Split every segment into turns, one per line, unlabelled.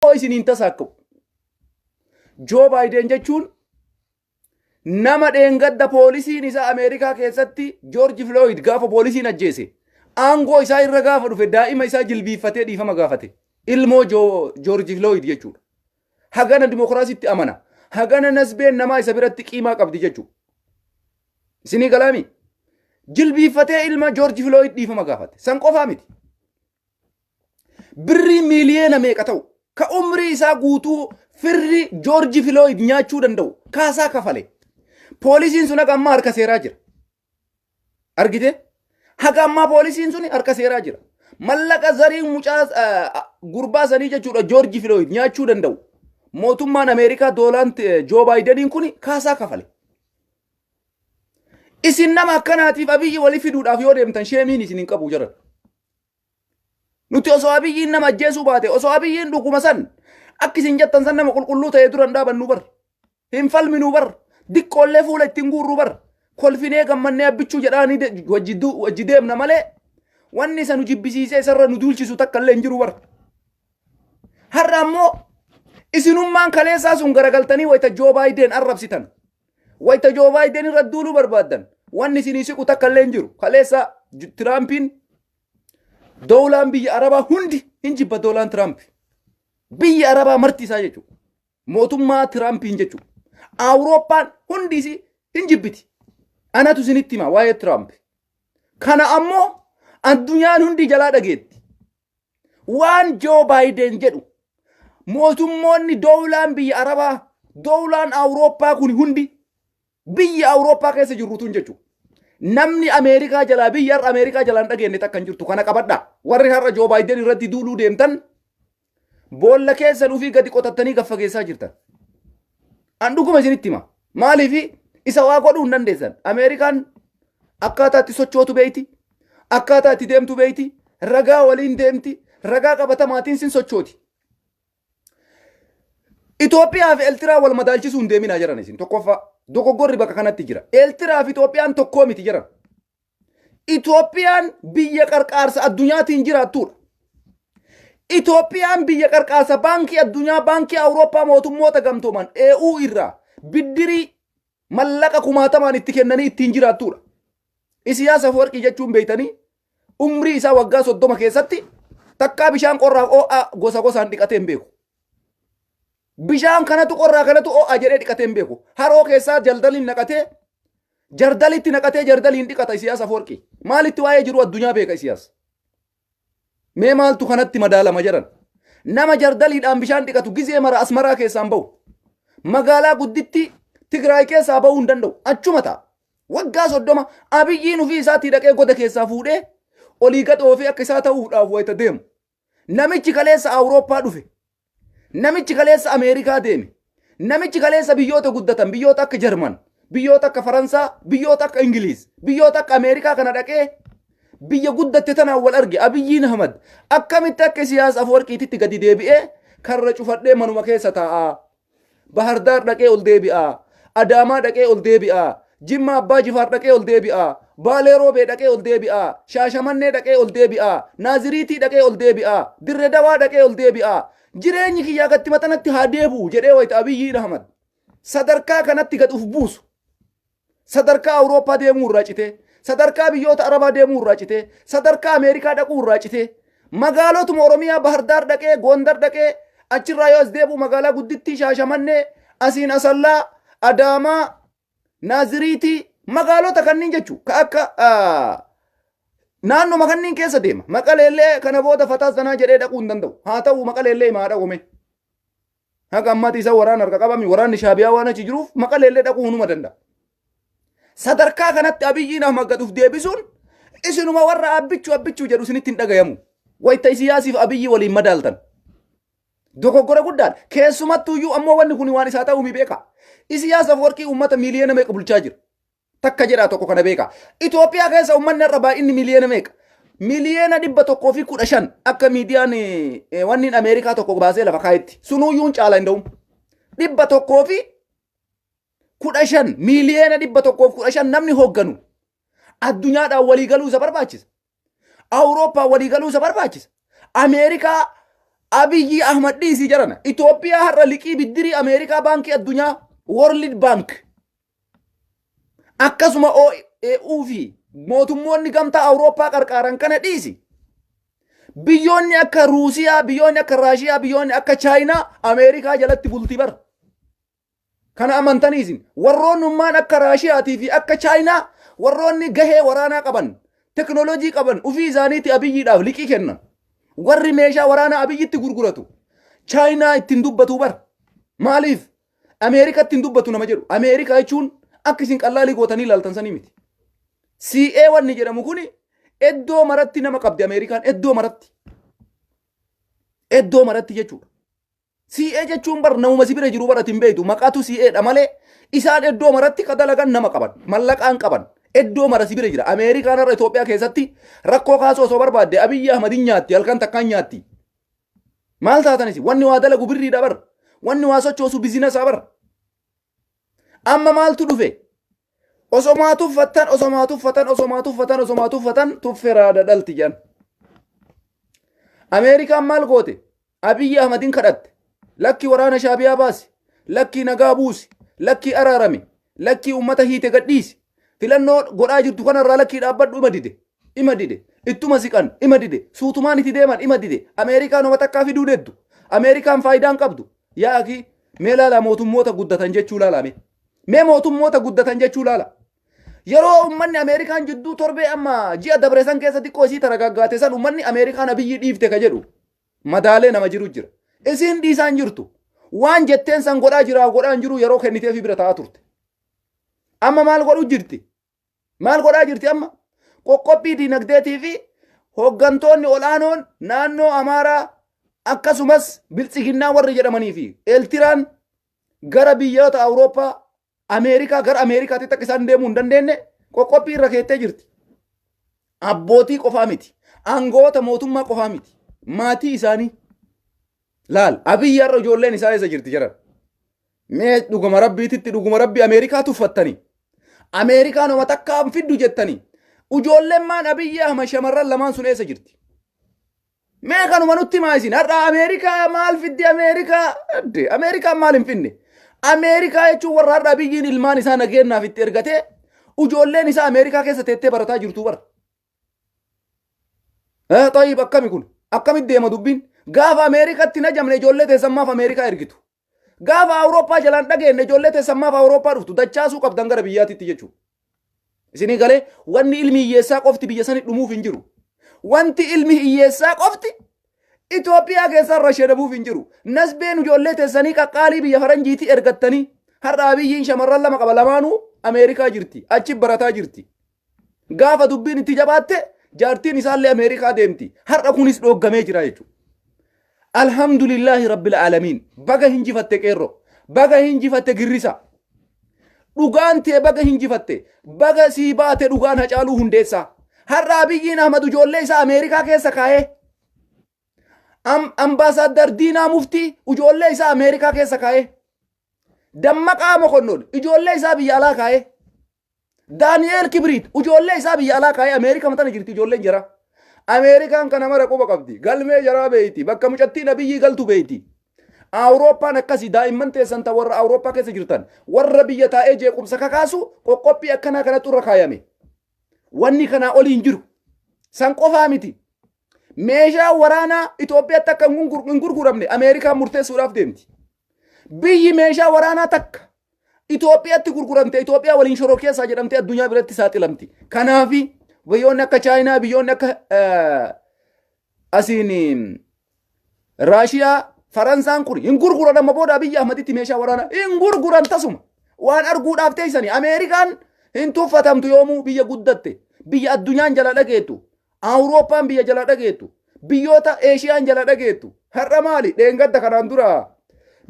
Ammoo isiniin tasaakka'u. Joo Baayiden jechuun nama dheengadda poolisiin isaa Ameerikaa keessatti Joorji Filooyid gaafa poolisiin ajjeese aangoo isaa irra gaafa dhufe daa'ima isaa jilbiiffatee dhiifama gaafate. Ilmoo Joorji Filooyid jechuudha. Hagana dimokiraasiitti amana. Hagana nasbeen namaa isa biratti qiimaa qabdi jechuudha. Isinii galaami? Jilbiiffatee ilma Joorji Filooyid dhiifama gaafate. San qofaa miti. Birrii miiliyoona meeqa ta'u ka umrii isaa guutuu firri Joorji Filooyid nyaachuu danda'u kaasaa kafale. Poolisiin sun haga ammaa harka seeraa jira. Argite? Haga ammaa poolisiin sun harka seeraa jira. Mallaqa zarii mucaa gurbaa sanii jechuudha Joorji Filooyid nyaachuu danda'u. Mootummaan Ameerikaa doolaan Joo Baayideniin kun kaasaa kafale. Isin nama akkanaatiif Abiyyi wali fiduudhaaf yoo deemtan sheemiin isin hin qabu jiran. Nuti osoo Abiyyiin nama ajjeesuu baate osoo Abiyyiin dhuguma san akka isin jettan san nama qulqulluu ta'e dura hin dhaabannu bar. Hin falminuu bar. Diqqoollee fuula ittiin guurru bar. Kolfinee gammannee abbichuu jedhaanii wajji deemna malee wanni isa nu jibbisiisee isarra nu duulchisu takka illee hin jiru bar. Har'a ammoo isinummaan kaleessaa sun garagaltanii wayita Joo Baayideen arrabsitan. Wayita Joo Baayiden irra duuluu barbaaddan wanni isinii siqu takka illee hin jiru. Kaleessa Tiraampiin doolaan biyya Arabaa hundi hin jibba doolaan Tiraamp. Biyya Arabaa marti isaa jechuudha. Mootummaa Tiraampiin jechuudha. Awurooppaan hundi isii hin jibbiti. Anatu isinitti hima waa'ee Tiraamp. Kana ammoo addunyaan hundi jalaa dhageetti. Waan Joo Baayiden jedhu mootummoonni doolaan biyya Arabaa, doolaan Awurooppaa kun hundi biyya Awurooppaa keessa jirru tun jechuudha. Namni Ameerikaa jalaa biyya har'a Ameerikaa jalaa hin dhageenye takka hin jirtu kana qabadhaa. Warri har'a Joo Baayiden irratti duuluu deemtan boolla keessan ofii gadi qotattanii gad fageessaa jirtan. An dhuguma isinitti hima. Maaliif isa waa godhuu hin dandeessan. Ameerikaan akkaataa itti sochootu beeyti. Akkaataa itti deemtu beeyti. Ragaa waliin deemti. Ragaa qabatamaatiin sin sochooti. Itoophiyaa fi Eltiraa wal madaalchisuu hin deeminaa jiran isin tokkoffaa dogoggorri bakka kanatti jira. Eltiraa fi Itoophiyaan tokkoo miti jiran. Itoophiyaan biyya qarqaarsa addunyaatiin jiraattuudha. Itoophiyaan biyya qarqaarsa baankii addunyaa baankii Awurooppaa mootummoota gamtooman EU irraa biddirii mallaqa kumaatamaan itti kennanii ittiin jiraattuudha. Isiyaas Afwarqii jechuun beektanii umrii isaa waggaa 30 keessatti takkaa bishaan qorraaf oo'aa gosa gosaan dhiqatee hin beeku. Bishaan kanatu qorraa kanatu oo'a jedhee dhiqatee hin beeku. Haroo keessaa jaldaliin naqatee jardalitti naqatee jardaliin dhiqata Isiyaas Afwarqii. Maalitti waa'ee jiru addunyaa beeka Isiyaas. Mee maaltu kanatti madaalama jedhan. Nama jardaliidhaan bishaan dhiqatu gizee mara Asmaraa keessaan bahu. Magaalaa gudditti Tigraay keessaa bahuu hin danda'u. Achuma ta'a. Waggaa 30 Abiyyiin ofii isaatii dhaqee goda keessaa fuudhee olii gad oofee akka isaa ta'uudhaaf wayita deemu. Namichi kaleessa Awurooppaa dhufe. Namichi kaleessa Ameerikaa deeme. Namichi kaleessa biyyoota guddatan biyyoota akka Jarman, biyyoota akka Faransaa, biyyoota akka Ingiliiz, biyyoota akka Ameerikaa kana dhaqee biyya guddatte tanaan wal arge Abiyyiin Ahmad akkamitti akka Isiyaas Afwarqiititti gadi deebi'ee karra cufadhee manuma keessa taa'aa. Bahardaar dhaqee ol deebi'a. Adaamaa dhaqee ol deebi'a. Jimma Abbaa Jifaar dhaqee ol deebi'a. Baalee Roobee dhaqee ol deebi'a. Shaashamannee dhaqee ol deebi'a. Naaziriitii dhaqee ol deebi'a. Dirre Dawaa dhaqee ol deebi'a. Jireenyi kiyyaa gatti maxanatti haa deebi'u jedhee wayita Abiyyiin Ahmad sadarkaa kanatti gad uf buusu. Sadarkaa Awurooppaa deemuu irraa citee, sadarkaa biyyoota Arabaa deemuu irraa citee, sadarkaa Ameerikaa dhaquu irraa citee, magaalotuma Oromiyaa Bahardaar dhaqee, Goondar dhaqee, achirraa yoo as deebi'u magaalaa guddittii Shaashamannee, asiin Asallaa, Adaamaa, Naaziriitii, magaalota kanneen jechuun ka akka naannoma kanneen keessa deema. Maqaleellee kana booda fataas sanaa jedhee dhaquu hin danda'u. Haa ta'u Maqaleellee himaa dhaqu mee. Haga ammaatti isa waraana harka qabami waraanni shaabiyaa waan achi jiruuf maqaleellee dhaquu hunuma danda'a. Sadarkaa kanatti Abiyyiin Ahmad gad uf deebisuun isinuma warra abbichuu abbichuu jedhu isinitti hin dhagayamu. Wayita Isiyaasiif Abiyyi waliin madaaltan. Dogoggora guddaadha. Keessumattuyyuu ammoo wanni kun waan isaa ta'uu mi beeka. Isiyaas Afwarqii uummata miiliyoona meeqa bulchaa jira? Takka jedhaa tokko kana beeka. Itoophiyaa keessa uummanni har'a baay'inni miliyoona meeqa? Miliyoona 115 akka miidiyaan wanni Ameerikaa tokko baasee lafa kaayetti. Sunuuyyuu hin caala hin da'u. 115 miliyoona 115 namni hoogganu addunyaadhaan waliigaluu isa barbaachisa. Awurooppaan waliigaluu isa barbaachisa. Ameerikaa Abiyyi Ahmad dhiisii jarana. Itoophiyaa har'a liqii biddirii Ameerikaa, Baankii Addunyaa, World Bank, akkasuma OAU fi mootummoonni gamtaa Awurooppaa qarqaaran kana dhiisi. Biyyoonni akka Ruusiyaa, biyyoonni akka Raashiyaa, biyyoonni akka Chaayinaa Ameerikaa jalatti bulti bar. Kana amantanii isin warroonnummaan akka Raashiyaatii fi akka Chaayinaa, warroonni gahee waraanaa qaban, teknoolojii qaban, ofii isaaniitti Abiyyiidhaaf liqii kennan. Warri meeshaa waraanaa Abiyyitti gurguratu Chaayinaa ittiin dubbatu bar. Maaliif? Ameerikatti hin dubbatu nama jedhu. Ameerikaa jechuun akka isin qallaalii gootanii ilaaltan sanii miti. CA wanni jedhamu kuni iddoo maratti nama qabdi Ameerikaan, iddoo maratti. Iddoo maratti jechuudha. CA jechuun bar namuma si bira jiru bar ati hin beektu, maqaatu CA dha malee isaan iddoo maratti ka dalagan nama qaban, mallaqaan qaban, iddoo mara si bira jira. Ameerikaan har'a Itoophiyaa keessatti rakkoo kaasuu osoo barbaadde Abiyyi Ahmad hin nyaatti, halkan takkaan nyaatti. Maal taatanis wanni waa dalagu birriidha bar, wanni waa sochoosu bizinesaa bar. Amma maaltu dhufe? Osomaa tuffattan, osomaa tuffatan, osomaa tuffatan, osomaa tuffatan, tufferaada dhalti jedhan. Ameerikaan maal goote? Abiyyi Ahmadin kadhatte. Lakki waraana Shaabiyaa baasi. Lakki nagaa buusi. Lakki araarami. Lakki uummata hiite gadhiisi. Filannoo godhaa jirtu kanarraa lakkii dhaabbadhu, ima dide. Ima dide. Ittuma siqan, ima dide. Suutumaan itti deeman, ima dide. Ameerikaan homa takkaa fiduu deettu. Ameerikaan faayidaan qabdu. Yaa akii, mee laalaa, mootummoota guddatan jechuu laalaa mee. Mee mootummoota guddatan jechuu laala. Yeroo uummanni Ameerikaan jidduu torbee amma ji'a dabre san keessa xiqqoo isii taragaaggaate san, uummanni Ameerikaan Abiyyi dhiifte ka jedhu madaalee nama jiru jira. Isiin dhiisaan jirtu. Waan jetteen san godhaa jiraa godhaa hin jiru yeroo kenniteefi bira taa'aa turte. Amma maal godhu jirti? Maal godhaa jirti amma? Qoqqobbii diinagdeetii fi hooggantoonni ol'aanoon naannoo Amaaraa akkasumas Biltsiginnaa warri jedhamanii fi Eeltiraan gara biyyoota Awurooppaa, Ameerikaa, gara Ameerikaatti akka isaan deemuu hin dandeenye qoqqobbii irra keettee jirti. Abbootii qofaa miti. Aangoota mootummaa qofaa miti. Maatii isaanii. Laal, Abiyyi har'a ijoolleen isaa eessa jirti jedhan. Mee dhuguma rabbiititti, dhuguma rabbii Ameerikaa tuffattanii. Ameerikaan homa takkaa hin fiddu jettanii. Ijoolleen maan Abiyyi Ahmad shamarran lamaan sun eessa jirti? Mee kanuma nutti himaa isin. Har'a Ameerikaa maal fiddi Ameerikaa? Adde, Ameerikaan maal hin finne? Ameerikaa jechuun warra har'a Abiyyiin ilmaan isaa nageenyaaf itti ergatee ijoolleen isaa Ameerikaa keessa teettee barataa jirtu bara. Xayyib, akkami kun? Akkamitti deema dubbiin? Gaafa Ameerikaatti najamne ijoollee teessan maaf Ameerikaa ergitu? Gaafa Awurooppaa jalaan dhageenye ijoollee teessan maaf Awurooppaa dhuftu? Dachaasuu qabdan gara biyyaatitti jechuudha. Isinii galee, wanni ilmi hiyyeessaa qofti biyya sani dhumuuf hin jiru. Wanti ilmi hiyyeessaa qofti Itoophiyaa keessaa rashadamuuf hin jiru. Nasbeen ijoollee teessanii qaqqaalii biyya faranjiitii ergattanii, har'a Abiyyiin shamarran lama qaba, lamaanuu Ameerikaa jirti. Achi barataa jirti. Gaafa dubbiin itti jabaatte jaartiin isaallee Ameerikaa deemti. Har'a kunis dhooggamee jira jechuudha. Alhamdulillaahi Rabbil Aalamiin. Baga hinjifatte qeerroo. Baga hinjifatte girrisa. Dhugaan tee baga hinjifatte. Baga sii baate dhugaan Hacaaluu Hundeessaa. Har'a Abiyyiin Ahmad ijoollee isaa Ameerikaa keessa kaa'ee, Ambaasaaddar Diinaa Muftii ijoollee isaa Ameerikaa keessa kaa'ee, Dammaqaa Mokonnon ijoollee isaa biyya alaa kaa'ee, Daani'eel Kibriit ijoollee isaa biyya alaa kaa'ee, Ameerikaa matana jirti ijoolleen jara. Ameerikaan kana mara quba qabdi. Galmee jaraa beeyti. Bakka mucattiin Abiyyii galtu beeyti. Awurooppaan akkasii, daa'imman teessan ta warra Awurooppaa keessa jirtan, warra biyya taa'ee jeequmsa kakaasu qoqqophii akkanaa kanatu irra kaayame. Wanni kanaa olii hin jiru. San qofaa miti. Meeshaa waraanaa Itoophiyaatti akka hin gurguramne Ameerikaan murteessuudhaaf deemti. Biyyi meeshaa waraanaa takka Itoophiyaatti gurguramte Itoophiyaa waliin shororkeessaa jedhamtee addunyaa biratti saaxilamti. Kanaafi biyyoonni akka Chaayinaa, biyyoonni akka asiin Raashiyaa, Faransaan kun hin gurguran, amma booda Abiyyi Ahmaditti meeshaa waraanaa hin gurguran tasuma. Waan arguudhaaf teessani. Ameerikaan hin tuffatamtu yoomuu, biyya guddatte, biyya addunyaan jala dhageettu, Awurooppaan biyya jala dhageettu, biyyoota Eeshiyaan jala dhageettu. Har'a maali? Dheengadda kanaan dura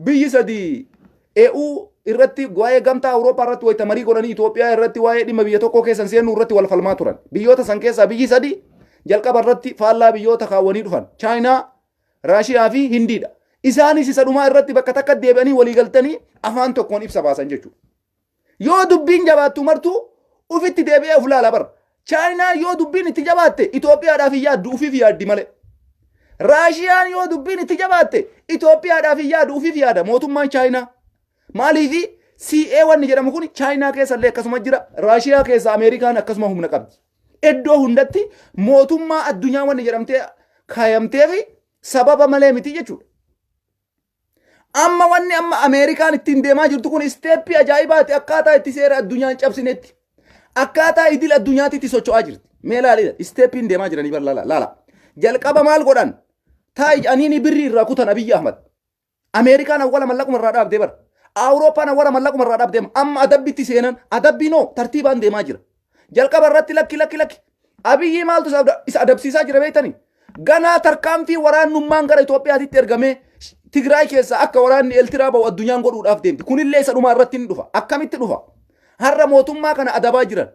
biyyi sadii EU irratti, waa'ee gamtaa Awurooppaa irratti wayita marii godhanii, Itoophiyaa irratti waa'ee dhimma biyya tokkoo keessan seenuu irratti wal falmaa turan. Biyyoota san keessaa biyyi sadii jalqaba irratti faallaa biyyoota kaawwanii dhufan. Chaayinaa, Raashiyaa fi Hindiidha. Isaanis isa dhumaa irratti bakka takka deebi'anii walii galtanii afaan tokkoon ibsa baasan jechuudha. Yoo dubbiin jabaattu martuu ufitti deebi'ee of laala bara. Chaayinaa yoo dubbiin itti jabaatte Itoophiyaadhaaf hin yaaddu, ufiif yaaddi malee. Raashiyaan yoo dubbiin itti jabaatte Itoophiyaadhaaf hin yaadu, ufiif yaada mootummaan Chaayinaa. Maaliifi CA wanni jedhamu kun Chaayinaa keessa illee akkasuma jira. Raashiyaa keessa Ameerikaan akkasuma humna qabdi. Iddoo hundatti mootummaa addunyaa wanni jedhamtee kaayamteefi sababa malee miti jechuudha. Amma wanni amma Ameerikaan ittiin deemaa jirtu kun isteeppii ajaa'ibaati akkaataa itti seera addunyaan cabsinetti. Akkaataa idil addunyaatti itti socho'aa jirti. Mee laali isteeppiin deemaa jiranii bar laala laala. Jalqaba maal godhan? Taa'i aniini birrii irraa kutan Abiyyi Ahmad. Ameerikaan awwala mallaquma irraa dhaabdee bara. Awurooppaan awwala mallaquma irraa dhaabdee amma adabbitti seenan adabbii noo tartiibaan deemaa jira. Jalqaba irratti lakki lakki lakki. Abiyyi maaltu isa adabsiisaa jira beektanii? Ganaa tarkaanfii waraannummaan gara Itoophiyaatitti ergamee Tigraay keessaa akka waraanni Eeltiraa ba'u addunyaan godhuudhaaf deemti. Kunillee isa dhumaa irratti ni dhufa. Akkamitti dhufa? Har'a mootummaa kana adabaa jiran.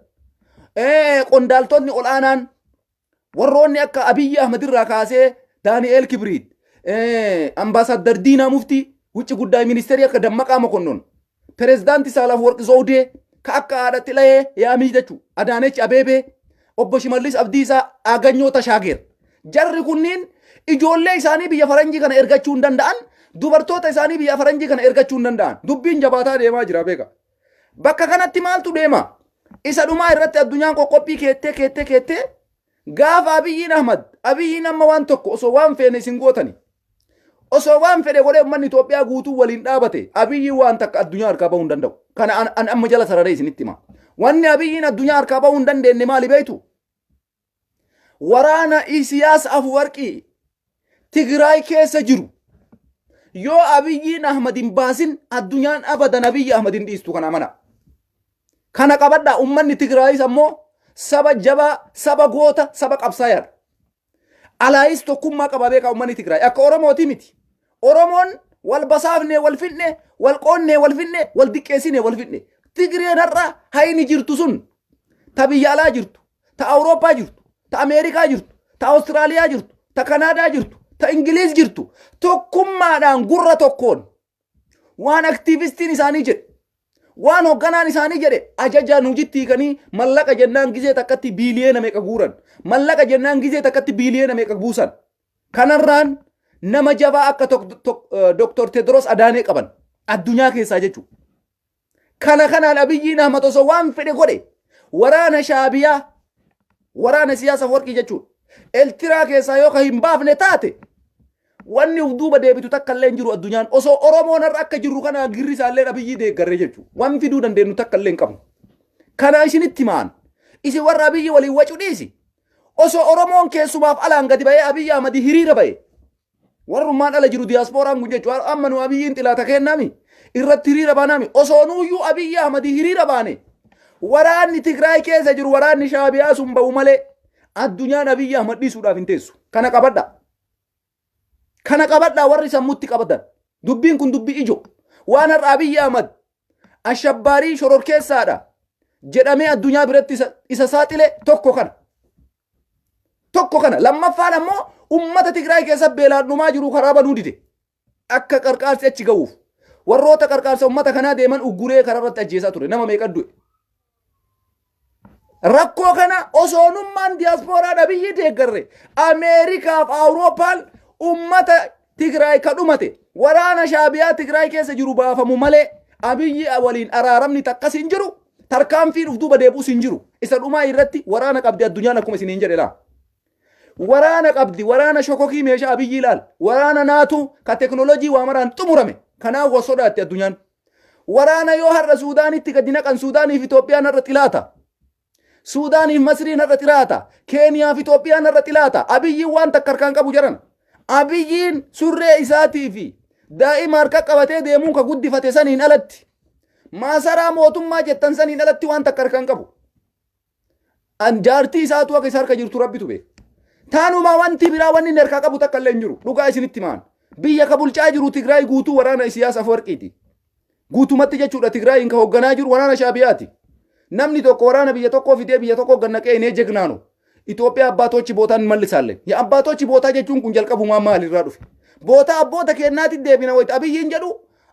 Qondaaltonni ol'aanaan warroonni akka Abiyyi Ahmad irraa kaasee Daani'eel Kibriit, Ambaasaddar Diinaa Muftii, wucci guddaa ministeerii akka Dammaqaa Mokonnon, Pireezidaanti Saalaaf Zawudee, ka akka haadha Xilayee Yaamii jechuudha. Adaanech Abeebee, Obbo Shimallis Abdiisaa, Aaganyoo Tashaageer. Jarri kunniin ijoollee isaanii biyya faranjii kana ergachuu hin danda'an, dubartoota isaanii biyya faranjii kana ergachuu hin danda'an. Dubbiin jabaataa deemaa jira beeka. Bakka kanatti maaltu deema? Isa dhumaa irratti addunyaan qoqqophii keettee keettee keettee gaafa Abiyyiin Ahmad, Abiyyiin amma waan tokko osoo waan feene isin gootani. Osoo waan fedhe godhee uummanni Itoophiyaa guutuu waliin dhaabate Abiyyiin waan takka addunyaa harkaa bahuu hin danda'u. Kana an amma jala sararee isinitti hima. Wanni Abiyyiin addunyaa harkaa bahuu hin dandeenye maali beektu? Waraana Isiyaas Afwarqii Tigraay keessa jiru yoo Abiyyiin Ahmad hin baasin addunyaan abadan Abiyyi Ahmad hin dhiistu kana amana. Kana qabadhaa uummanni Tigraayis ammoo saba jabaa, saba goota, saba qabsaayaadha. Alaayis tokkummaa qaba beekaa uummanni Tigraay. Akka Oromooti miti. Oromoon wal basaafnee wal finne, wal qoonnee wal finne, wal diqqeessinee wal finne. Tigreen har'a hayni jirtu sun ta biyya alaa jirtu, ta Awurooppaa jirtu, ta Ameerikaa jirtu, ta Awustiraaliyaa jirtu, ta Kanaadaa jirtu, ta Ingiliiz jirtu tokkummaadhaan gurra tokkoon waan aktiivistiin isaanii jedhe waan hogganaan isaanii jedhe ajajaan hojitti hiikanii mallaqa jennaan gizee takkatti biiliyeena meeqa guuran mallaqa jennaan gizee takkatti biiliyeena meeqa buusan kanarraan nama jabaa akka Dr. Tedros Adaanee qaban addunyaa keessaa jechuudha. Kana kanaan Abiyyiin Ahmad osoo waan fedhe godhe waraana Shaabiyaa waraana siyaasa Afwarqii jechuudha. Eltiraa keessaa yoo ka hin baafne taate wanni uf duuba deebitu takka illee hin jiru addunyaan osoo Oromoon har'a akka jirru kana girri isaallee Abiyyii deeggarre jechuudha. Waan fiduu dandeenyu takka illee hin qabnu. Kana isinitti himaan isin warra Abiyyi waliin wacu dhiisi. Osoo Oromoon keessumaaf alaan gadi ba'ee Abiyyi Ahmad hiriira ba'e Warrummaan ala jiru diyaaspooraan kun jechuudha. Amma nu Abiyyiin xilaata kennaami. Irratti hiriira baanaami. Osoo nuuyyuu Abiyyi Ahmad hiriira baane. Waraanni Tigraay keessa jiru waraanni Shaabiyaa sun ba'u malee addunyaan Abiyyi Ahmad dhiisuudhaaf hin teessu. Kana qabadha. Kana qabadhaa warri sammuutti qabatan. Dubbiin kun dubbii ijoo. Waan har'a Abiyyi Ahmad ashabbaarii shororkeessaadha jedhamee addunyaa biratti isa saaxile tokko kana. Tokko kana. Lammaffaan ammoo ummata Tigraay keessa beelaan dhumaa jiru karaa banuu dide. Akka qarqaarsi achi ga'uuf. Warroota qarqaarsa ummata kanaa deeman ugguree karaa irratti ajjeesaa ture. Nama meeqa du'e. Rakkoo kana osoonummaan diyaaspooraa Abiyyi deeggarre Ameerikaaf Awurooppaan ummata Tigraay ka dhumate waraana Shaabiyaa Tigraay keessa jiru baafamu malee Abiyyi waliin araaramni takkas hin jiru. Tarkaanfiin uf duuba deebi'us hin jiru. Isa dhumaa irratti waraana qabdi addunyaan akkuma isiniin jedhe laa. Waraana qabdi waraana shokokii meeshaa Abiyyi ilaal. Waraana naatu ka teknoolojii waa maraan xumurame. Kanaaf wa sodaatti addunyaan. Waraana yoo har'a Suudaanitti gadi naqan Suudaaniif Itoophiyaan har'a xilaata. Suudaaniif Masriin har'a xilaata. Keeniyaaf Itoophiyaan har'a xilaata. Abiyyiin waan takka harkaan qabu jaran. Abiyyiin surree isaatii fi daa'ima harka qabatee deemuun ka guddifate saniin alatti maasaraa mootummaa jettan saniin alatti waan takka harkaan qabu. An jaartii isaatu akka isa harka jirtu rabbitu beeka. Taanuma wanti biraa wanni inni harkaa qabu takka illee hin jiru. Dhugaa isinitti maan. Biyya ka bulchaa jiru Tigraay guutuu waraana Isiyaas Afwarqiiti. Guutumatti jechuudha Tigraayin ka hoogganaa jiru waraana Shaabiyaati. Namni tokko waraana biyya tokkoo fidee biyya tokko gannaqee hin ejegnaanu. Itoophiyaa abbaatochi bootaan hin mallisaallee. Ya abbaatochi bootaa jechuun kun jalqabumaa maalirraa dhufe? Bootaa abboota keennaatti deebina wayita Abiyyiin jedhu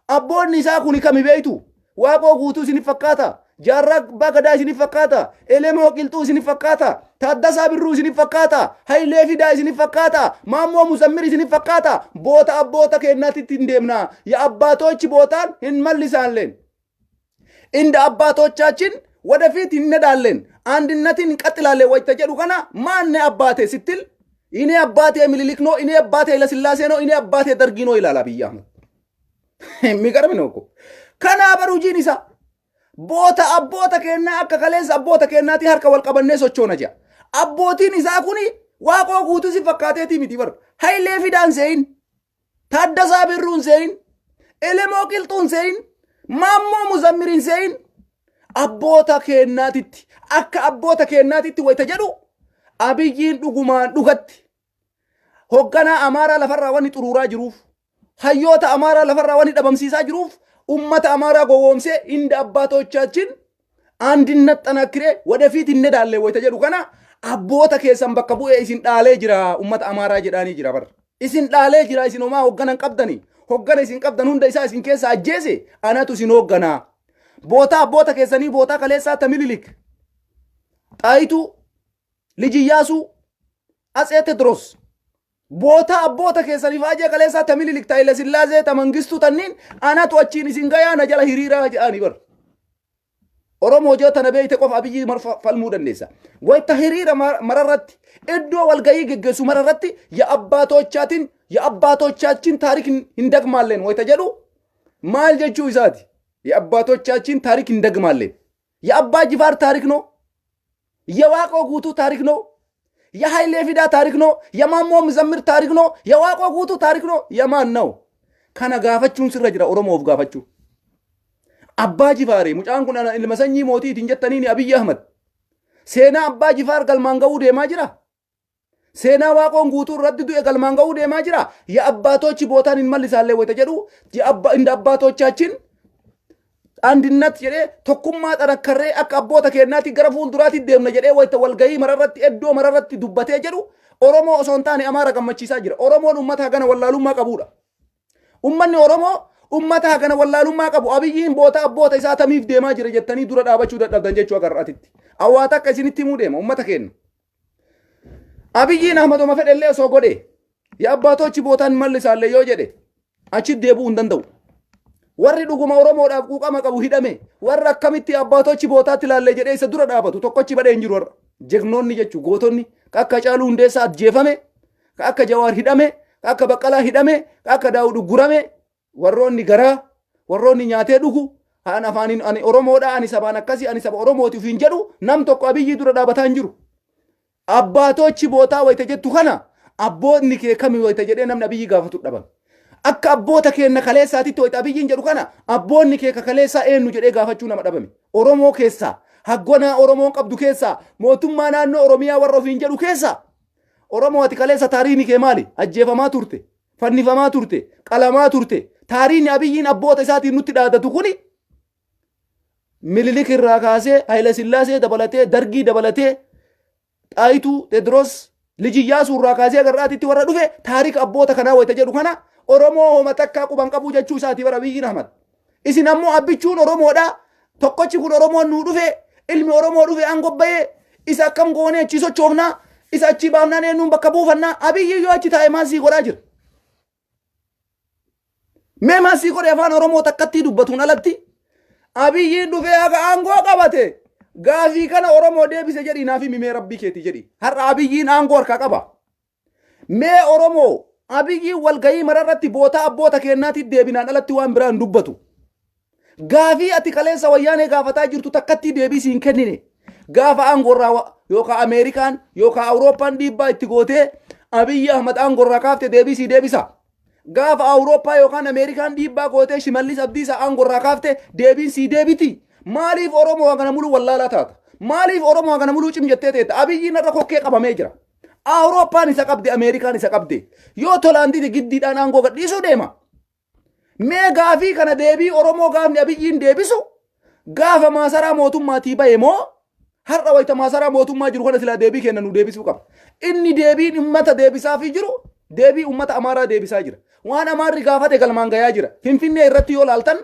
abboonni isaa kun kami beektu? Waaqoo guutuu isin fakkaata? Jaarraa Abbaa Gadaa isinif fakkaata? Elemoo Qilxuu isinif fakkaata? Taaddasaa Birruu isinif fakkaata? Hayilee Fidaa isinif fakkaata? Maammoo Muzammir isinif fakkaata? Boota abboota keennaatitti hin deemna. Ya abbaatoochi bootaan hin mallisaalleen. እንደ አባቶቻችን ወደፊት እንሄዳለን አንድነትን እንቀጥላለን ወይተ jedhu kana ማን አባቴ ስትል እኔ አባቴ ምኒልክ ነው፣ እኔ አባቴ ኃይለሥላሴ ነው፣ እኔ አባቴ ደርጊ ነው ይላል አብይ አህመድ። የሚገርም ነው እኮ። Kanaa bar hojiin isaa boota abboota keenyaa akka kaleessa abboota keenyaatti harka wal qabannee sochoona jedha. Abbootiin isaa kuni Waaqoo Guutuu si fakkaateetii miti bar. Hayilee Fidaan se'in, Taaddasaa Birruun se'in, Elemoo Qilxuun se'in, Maammoo Muzammiriin se'in abboota keenyaatitti akka abboota keenyaatitti wayita jedhu Abiyyiin dhugumaan dhugatti hogganaa Amaaraa lafarraa wanni xuruuraa jiruuf, hayyoota Amaaraa lafarraa wanni dhabamsiisaa jiruuf, ummata Amaaraa gowwoomsee እንደ አባቶቻችን አንድነት ጠናክሬ ወደፊት እንሄዳለን wayita jedhu kana abboota keessan bakka bu'ee isin dhaalee jira ummata Amaaraa jedhaanii jira bar. Isin dhaalee jira, isin homaa hogganan qabdani. Hoggana isin qabdan hunda isaa isin keessa ajjeese, anatu isin hogganaa. Boota abboota keessanii, boota kaleessaa ta Minilik, Xaayituu, Liji Iyyaasuu, Atsee Tedros, boota abboota keessanii faajee kaleessaa ta Minilik, ta Haile Sillaasee, ta Mangistuu tanniin anatu achiin isin gayaa, na jala hiriiraa jedhanii bar. Oromoo joo tana beeyte qofa Abiyyi falmuu dandeessa. Wayta hiriira mararratti, iddoo walgayii geggeessu mararratti የአባቶቻችን የአባቶቻችን ታሪክ እንደግማለን wayta jedhu maal jechuu isaati? የአባቶቻችን ታሪክ እንደግማለን። የአባ ጅፋር ታሪክ ነው። የዋቆ ጉቱ ታሪክ ነው። የኃይሌ ፊዳ ታሪክ ነው። የማሞ ሙዘምር ታሪክ ነው። የዋቆ ጉቱ ታሪክ ነው። የማን ነው? Kana gaafachuun sirra jira, Oromoof gaafachuu. Abbaa Jifaari mucaan kun ana ilma sanyii mootiitiin jettaniin Abiyyi Ahmad. Seenaa Abbaa Jifaar galmaan ga'uu deemaa jira. Seenaa Waaqoon Guutuu irratti du'e galmaan ga'uu deemaa jira. የአባቶች ቦታን እንመልሳለን wayita jedhu እንደ አባቶቻችን አንድነት jedhee tokkummaa xanakkarree akka abboota keenyaatti gara fuulduraatti deemna jedhee wayita walgahii mararratti, iddoo mararratti dubbatee jedhu Oromoo osoo hin taane Amaara gammachiisaa jira. Oromoon uummata hagana wallaalummaa qabudha. Uummanni Oromoo uummata hagana wallaalummaa qabu Abiyyiin boota abboota isaa tamiif deemaa jira jettanii dura dhaabachuu dadhabdan jechuu agarraatitti. Awwaata akka isinitti himuu deema uummata keenya. Abiyyiin Ahmaduma fedhellee osoo godhe የአባቶች ቦታ እንመልሳለን yoo jedhe achi deebi'uu hin danda'u. Warri dhuguma Oromoodhaaf quuqama qabu hidhame, warra akkamitti አባቶች ቦታatti ilaalle jedhee isa dura dhaabatu tokkochi badhee hin jiru warra. Jegnoonni jechuun gootonni ka akka Caaluu Hundeessaa ajjeefame, ka akka Jawaar hidhame, ka akka Baqqalaa hidhame, ka akka Daawud uggurame, warroonni garaa warroonni nyaatee dhugu haan afaaniin ani Oromoodha, ani sabaan akkasii, ani saba Oromooti ofiin jedhu nam tokko Abiyyii dura dhaabataa hin jiru. አባቶች ቦታ wayita jettu kana abboonni kee kami wayita jedhee namni Abiyyi gaafatu dhaban. Akka abboota keenya kaleessaatitti wayita Abiyyiin jedhu kana abboonni kee ka kaleessaa eenyu jedhee gaafachuu nama dhabame. Oromoo keessaa, haggonaa Oromoon qabdu keessaa, mootummaa naannoo Oromiyaa warra ofiin jedhu keessaa Oromoo ati kaleessa taariini kee maali? Ajjeefamaa turte, fannifamaa turte, qalamaa turte. Taariini Abiyyiin abboota isaatiin nutti dhaadatu kuni Minilik irraa kaasee Haayila Sillaasee dabalatee, Dargii dabalatee, Xaayituu, Tedros, Liji Iyyaasuu irraa kaasee agarraatitti warra dhufe taarika abboota kanaa wayita jedhu kana Oromoo homa takkaa quban qabuu jechuu isaatii bara Abiyyiin Ahmad. Isin ammoo abbichuun Oromoodha. Tokkochi kun Oromoon nuu dhufe, ilmi Oromoo dhufe aangoo bahee isa akkam goonee achii sochoofnaa, isa achii baafnaan eenyuun bakka buufannaa? Abiyyi yoo achi taa'e maal sii godhaa jira? Mee maal sii godhe afaan Oromoo takkattii dubbatuun alatti? Abiyyiin dhufee haga aangoo qabate gaafii kana Oromoo deebise jedhi naaf himi, mee rabbii keeti jedhi. Har'a Abiyyiin aangoo harkaa qaba. Mee Oromoo, Abiyyiin walgahii mararratti boota abboota keenyaatti deebinaan alatti waan biraan dubbatu. Gaafii ati kaleessa Wayyaanee gaafataa jirtu takkattii deebii siin kennine. Gaafa aangoorraa yookaan Ameerikaan yookaan Awurooppaan dhiibbaa itti gootee Abiyyi Ahmad aangoorraa kaafte deebii sii deebisa. Gaafa Awurooppaa yookaan Ameerikaan dhiibbaa gootee Shimallis Abdiisaa aangoorraa kaafte deebiin sii deebiti. Maaliif Oromoo hagana muluu wallaalaa taata? Maaliif Oromoo hagana muluu cim jettee teetta? Abiyyiin irra kokkee qabamee jira. Awurooppaan isa qabde, Ameerikaan isa qabde. Yoo tolaan dide giddiidhaan aangoo gadhiisuu deema. Mee gaafii kana deebii Oromoo gaafni Abiyyiin deebisu gaafa maasaraa mootummaatii bahe moo har'a wayita maasaraa mootummaa jiru kana silaa deebii kenna nu deebisuu qaba. Inni deebiin ummata deebisaafii jiru deebii ummata Amaaraa deebisaa jira. Waan Amaarri gaafate galmaan gayaa jira. Finfinnee irratti yoo laaltan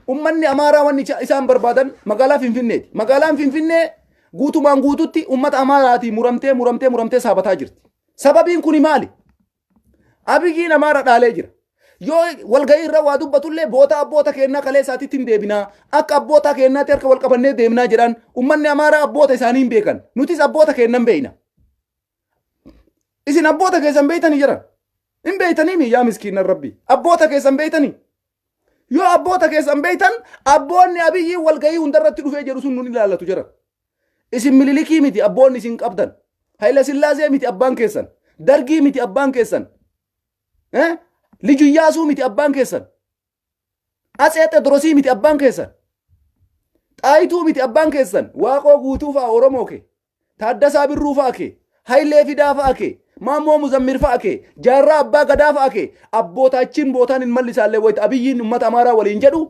Ummanni Amaaraa wanni isaan barbaadan magaalaa Finfinneeti. Magaalaan Finfinnee guutumaan guututti ummata Amaaraatii muramtee muramtee muramtee saabataa jirti. Sababiin kuni maali? Abiyyiin Amaara dhaalee jira. Yoo walgahii irra waa dubbatullee boota abboota keennaa kaleessaatitti hin deebinaa. Akka abboota keennaatti harka wal qabannee deemnaa jedhan ummanni Amaaraa abboota isaanii hin beekan. Nutis abboota keenna hin beekna. Isin abboota keessan beektanii jiran. Hin beektanii mi yaa miskiinan rabbi. Abboota keessan beektanii. Yoo abboota keessan beektan abboonni Abiyyi walgahii hundarratti dhufee jedhu sun nun ilaallatu jiran. Isin Mililikii miti abboonni isin qabdan. Hayila Sillaasee miti abbaan keessan. Dargii miti abbaan keessan. Eh? Liju Iyyaasuu miti abbaan keessan. Atsee Xedrosii miti abbaan keessan. Xaayituu miti abbaan keessan. Waaqoo Guutuu fa'a Oromoo kee. Taaddasaa Birruu fa'a kee. Hayilee Fidaa fa'a kee. Maammoo Muzammir fa'a kee. Jaarraa Abbaa Gadaa fa'a kee. Abboota achiin bootaan hin mallisaallee wayita Abiyyiin uummata Amaaraa waliin jedhu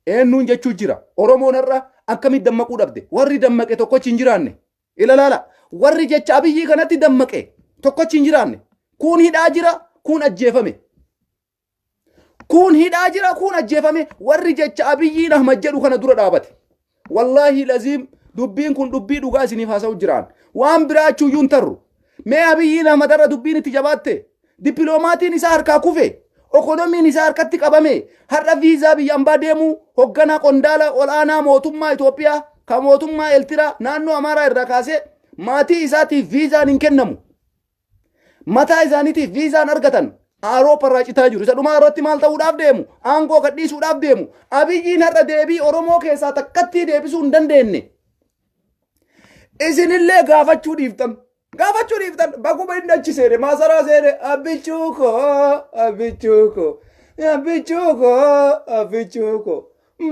eenyuun jechuu jira. Oromoon har'a akkamitti dammaquu dhabde? Warri dammaqe tokkochi hin jiraanne. Ilalaala. Warri jecha Abiyyii kanatti dammaqe tokkochi hin jiraanne. Kuun hidhaa jira, kuun ajjeefame. Kuun hidhaa jira, kuun ajjeefame. Warri jecha Abiyyiin Ahmad jedhu kana dura dhaabate. Wallaahi laziim dubbiin kun dubbii dhugaa isiniif haasa'u jiraan. Waan biraa achuuyyuu hin tarru. Mee Abiyyiin Ahmad irra dubbiin itti jabaatte. Dippiloomatiin isaa harkaa kufe. Okonomiin isaa harkatti qabame. Har'a viizaa biyya ambaa deemuu hogganaa qondaala ol'aanaa mootummaa Itoophiyaa kan mootummaa Eeltiraa naannoo Amaaraa irraa kaasee maatii isaatiif viizaan hin kennamu. Mataa isaaniitiif viizaan argatan Awuroopa irraa citaa jiru. Isa dhumaa irratti maal ta'uudhaaf deemu? Aangoo gadhiisuudhaaf deemu. Abiyyiin har'a deebii Oromoo keessaa takkattii deebisuu hin dandeenye. Isinillee gaafachuu dhiiftan. Gaafachuu dhiiftan. Bakuma inni achi seene maasaraa seene abbichuu koo abbichuu koo abbichuu koo abbichuu koo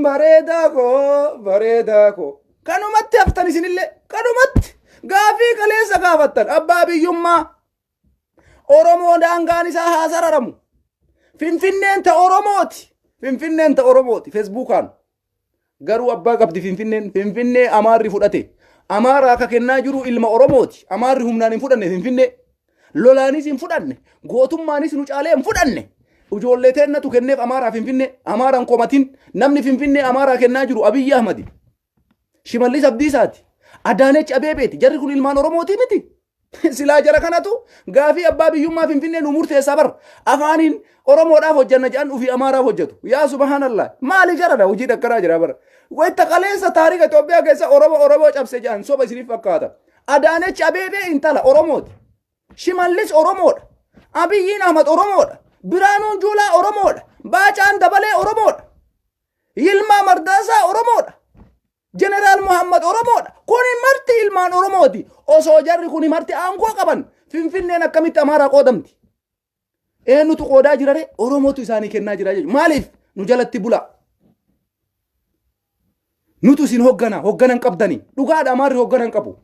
bareedaa koo bareedaa koo. Kanumatti haftan isinillee kanumatti gaafii kaleessa gaafattan abbaa biyyummaa Oromoo daangaan isaa haa sararamu. Finfinneen ta Oromooti. Finfinneen ta Oromooti. Feesbuukaan. Garuu abbaa qabdi Finfinneen. Finfinnee Amaarri fudhate. Amaara akka kennaa jiru ilma Oromooti. Amaarri humnaan hin fudhanne Finfinnee. Lolaanis hin fudhanne. Gootummaanis nu caalee hin fudhanne. Ijoollee teennatu kenneef Amaaraa Finfinnee. Amaaraan komatin. Namni Finfinnee Amaaraa kennaa jiru Abiyyi Ahmadi. Shimallis Abdiisaati. Adaanech Abeebeeti. Jarri kun ilmaan Oromootii miti. Silaa jara kanatu gaafii abbaa biyyummaa Finfinnee nu murteessaa bar. Afaaniin Oromoodhaaf hojjanna jedhan ofii Amaaraaf hojjetu. Yaa subhaanallah. Maali jaradha hojii dakkaraa jira bara. Wayita kaleessa taarika Itoophiyaa keessa Oromoo Oromoo cabse jedhan soba isiniif fakkaata. Adaanech Abeebee intala Oromooti. Shimallis Oromoodha. Abiyyiin Ahmad Oromoodha. Biraanuun Juulaa Oromoodha. Baacaan Dabalee Oromoodha. Yilmaa Mardaasaa Oromoodha. Jeneraal Muhammad Oromoodha. Kuni marti ilmaan Oromooti. Osoo jarri kuni marti aangoo qaban Finfinneen akkamitti Amaaraa qoodamti? Eenyutu qoodaa jira ree? Oromootu isaanii kennaa jira jechuudha. Maaliif? Nu jalatti bula. Nutu isin hoggana, hoggana hin qabdani. Dhugaadha Amaarri hoggana hin qabu.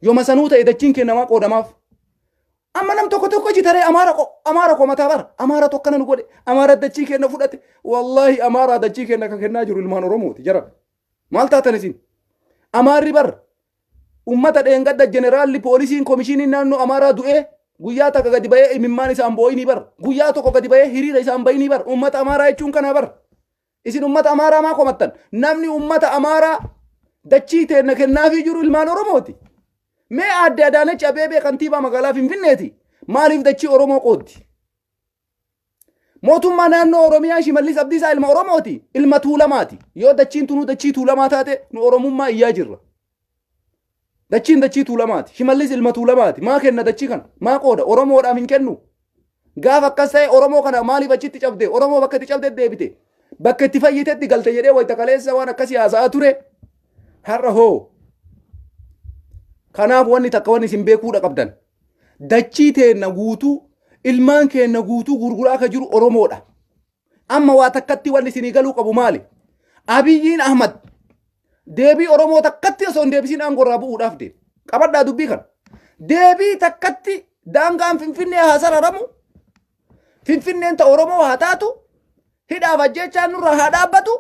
Yooma sanuu ta'e dachiin kennamaa qoodamaaf. Amma nam tokko tokko jitaree Amaara ko Amaara komataa bara. Amaara tokkana nu godhe. Amaara dachii kenna fudhate. Wallaahi Amaara dachii kenna kan kennaa jiru ilmaan Oromooti jara. Maal taatan isin? Amaarri bar ummata dheengadda jeneraalli poolisiin komishiiniin naannoo Amaaraa du'ee guyyaa takka gadi ba'ee imimmaan isaan boo'inii bar. Guyyaa tokko gadi ba'ee hiriira isaan bayinii bar. Ummata Amaaraa jechuun kana bar. Isin ummata Amaaraa maa komattan? Namni ummata Amaaraa dachii teenna kennaafii jiru ilmaan Oromooti. Mee aadde Adaanech Abeebee kantiibaa magaalaa Finfinneeti. Maaliif dachii Oromoo qooddi? Mootummaa naannoo Oromiyaa Shimallis Abdiisaa ilma Oromooti. Ilma Tuulamaati. Yoo dachiin tunuu dachii Tuulamaa taate nu Oromummaa iyyaa jirra. Dachiin dachii Tuulamaati. Shimallis ilma Tuulamaati. Maa kenna dachii kana? Maa qooda? Oromoodhaaf hin kennu. Gaafa akkas ta'e Oromoo kana maaliif achitti cabde? Oromoo bakka itti cabde deebite. Bakka itti fayyitetti galte jedhee wayita kaleessa waan akkasii haasa'aa ture. Har'a hoo. Kanaaf wanni takka wanni isin beekuudha qabdan. Dachii teenna guutuu ilmaan keenna guutuu gurguraa akka jiru Oromoodha. Amma waa takkatti wanni isinii galuu qabu maali? Abiyyiin Ahmad deebii Oromoo takkatti osoo hin deebisiin aangoo irraa bu'uudhaaf deema. Qabadhaa dubbii kana. Deebii takkatti daangaan Finfinnee haa sararamu. Finfinneen ta Oromoo haa taatu. Hidhaaf ajjeechaan nurraa haa dhaabbatu.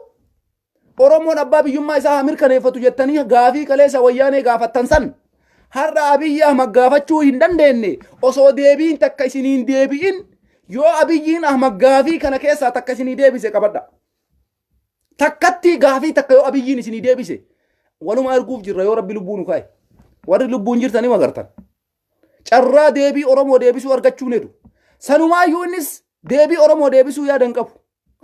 Oromoon abbaa biyyummaa isaa haa mirkaneeffatu jettanii gaafii kaleessa wayyaanee gaafattan san har'a Abiyyi Ahmad gaafachuu hin dandeenye osoo deebiin takka isiniin deebi'in yoo Abiyyiin Ahmad gaafii kana keessaa takka isinii deebise qabadha. Takkatti gaafii takka yoo Abiyyiin isinii deebise waluma arguuf jirra yoo Rabbi lubbuu nu kaa'e. Warri lubbuun jirtanii magartan. Carraa deebii Oromoo deebisuu argachuu nedu. Sanumaayyuu innis deebii Oromoo deebisuu yaada hin qabu.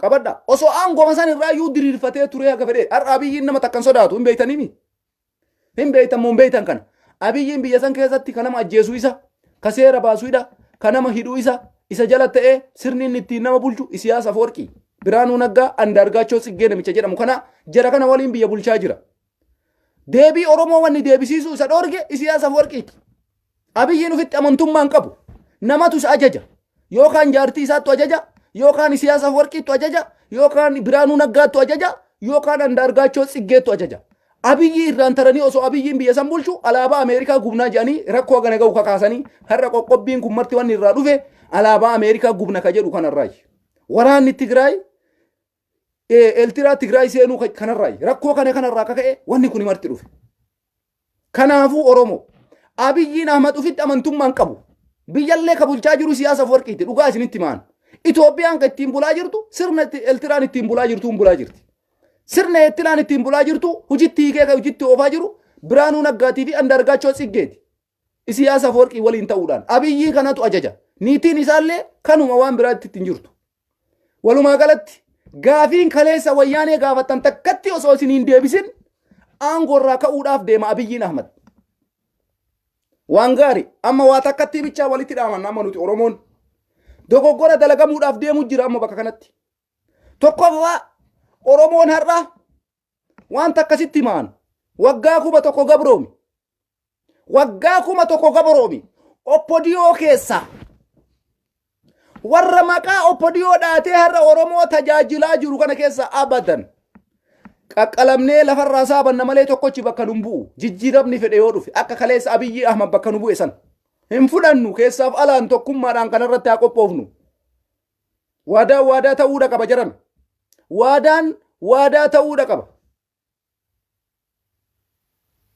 Qabadha. Osoo aangoma san irraayyuu diriirfatee turee haga fedhee. Har'a Abiyyiin nama takkan sodaatu hin beektaniimi. Hin beektan moo hin beektan kana. Abiyyiin biyya san keessatti ka nama ajjeesu isa, ka seera baasu isa, ka nama hidhu isa, isa jala ta'ee sirni inni ittiin nama bulchu Isiyaas Afoorqii, Biraanuu Naggaa, Andaargaachoo Tsiggee namicha jedhamu kana jara kana waliin biyya bulchaa jira. Deebii Oromoo wanni deebisiisuu isa dhoorge Isiyaas Afoorqiiti. Abiyyiin ofitti amantummaa hin qabu. Namatu isa ajaja. Yookaan jaartii isaattu ajaja, yookaan Isiyaas Afwarqiittu ajaja, yookaan Biraanuu Naggaattu ajaja, yookaan Andaargaachoo Tsiggeettu ajaja. Abiyyi irraan taranii osoo Abiyyiin biyya san bulchu alaabaa Ameerikaa gubnaa jedhanii rakkoo hagana ga'u kakaasanii har'a qoqqobbiin kun marti wanni irraa dhufe alaabaa Ameerikaa gubna ka jedhu kanarraayi. Waraanni Tigraay Eeltiraa Tigraay seenuu kanarraayi. Rakkoo kana kanarraa akka ka'e wanni kun marti dhufe. Kanaafuu Oromoo Abiyyiin Ahmad ofitti amantummaa hin qabu. Biyyallee ka bulchaa jiru siyaasa Afwarqiiti. Dhugaa isinitti maan. Itoophiyaan ka ittiin bulaa jirtu sirna Eeltiraan ittiin bulaa jirtuun bulaa jirti. Sirna Eeltiraan ittiin bulaa jirtu hojitti hiikee ka hojitti oofaa jiru Biraanuu Naggaatii fi Andaargaachoo Tsiggeeti. Isiyaas Afwarqii waliin ta'uudhaan Abiyyii kanatu ajaja. Niitiin isaallee kanuma waan biraatti ittiin jirtu. Walumaa galatti gaafiin kaleessa wayyaanee gaafattan takkatti osoo isin hin deebisin aangoo irraa ka'uudhaaf deema Abiyyiin Ahmad. Waan gaari amma waa takkatti bichaa walitti dhaamanna amma nuti Oromoon. Dogoggora dalagamuudhaaf deemu jira amma bakka kanatti. Tokkoffaa Oromoon har'a waan takkasitti himaan waggaa 1000 gabroomi. Waggaa 1000 gabroomi. Oppodiyoo keessaa warra maqaa Oppodiyoo dhaatee har'a Oromoo tajaajilaa jiru kana keessa abadan qaqqalamnee lafarraa saabanna malee tokkochi bakka nun bu'u. Jijjiiramni fedhe yoo dhufe akka kaleessa Abiyyi Ahmad bakka nu bu'e san hin fudhannu keessaaf alaan tokkummaadhaan kanarratti haa qophoofnu. Waadaan waadaa ta'uudha qaba jaran. Waadaan waadaa ta'uudha qaba.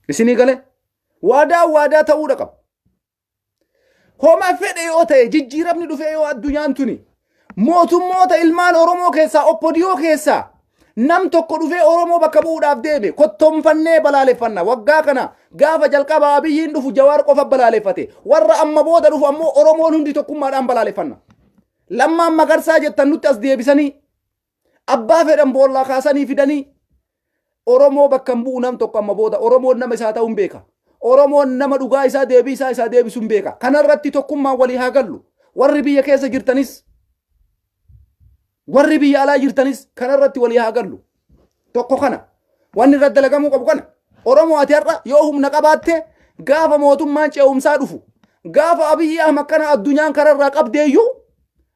Isinii galee? Waadaan waadaa ta'uudha qaba. Homa fedhe yoo ta'e jijjiiramni dhufee yoo addunyaan tuni mootummoota ilmaan Oromoo keessaa oppodiyoo keessaa nam tokko dhufee Oromoo bakka bu'uudhaaf deeme kottoonfannee balaaleffanna. Waggaa kana gaafa jalqaba Abiyyiin dhufu Jawaar qofa balaaleffate. Warra amma booda dhufu ammoo Oromoon hundi tokkummaadhaan balaaleffanna. Lammaan Magarsaa jettan nutti as deebisanii abbaa fedhan boollaa kaasanii fidanii Oromoo bakka hin bu'u nam tokko amma booda Oromoon nama isaa ta'uu hin beeka. Oromoon nama dhugaa isaa deebii isaa isaa deebisu hin beeka. Kanarratti tokkummaan walii haa gallu. Warri biyya keessa jirtanis warri biyya alaa jirtanis kanarratti walii haa gallu. Tokko kana. Wanni irratti dalagamuu qabu kana. Oromoo ati har'a yoo humna qabaatte gaafa mootummaan ce'umsaa dhufu gaafa Abiyyi Ahmad kana addunyaan kararraa qabdeeyyuu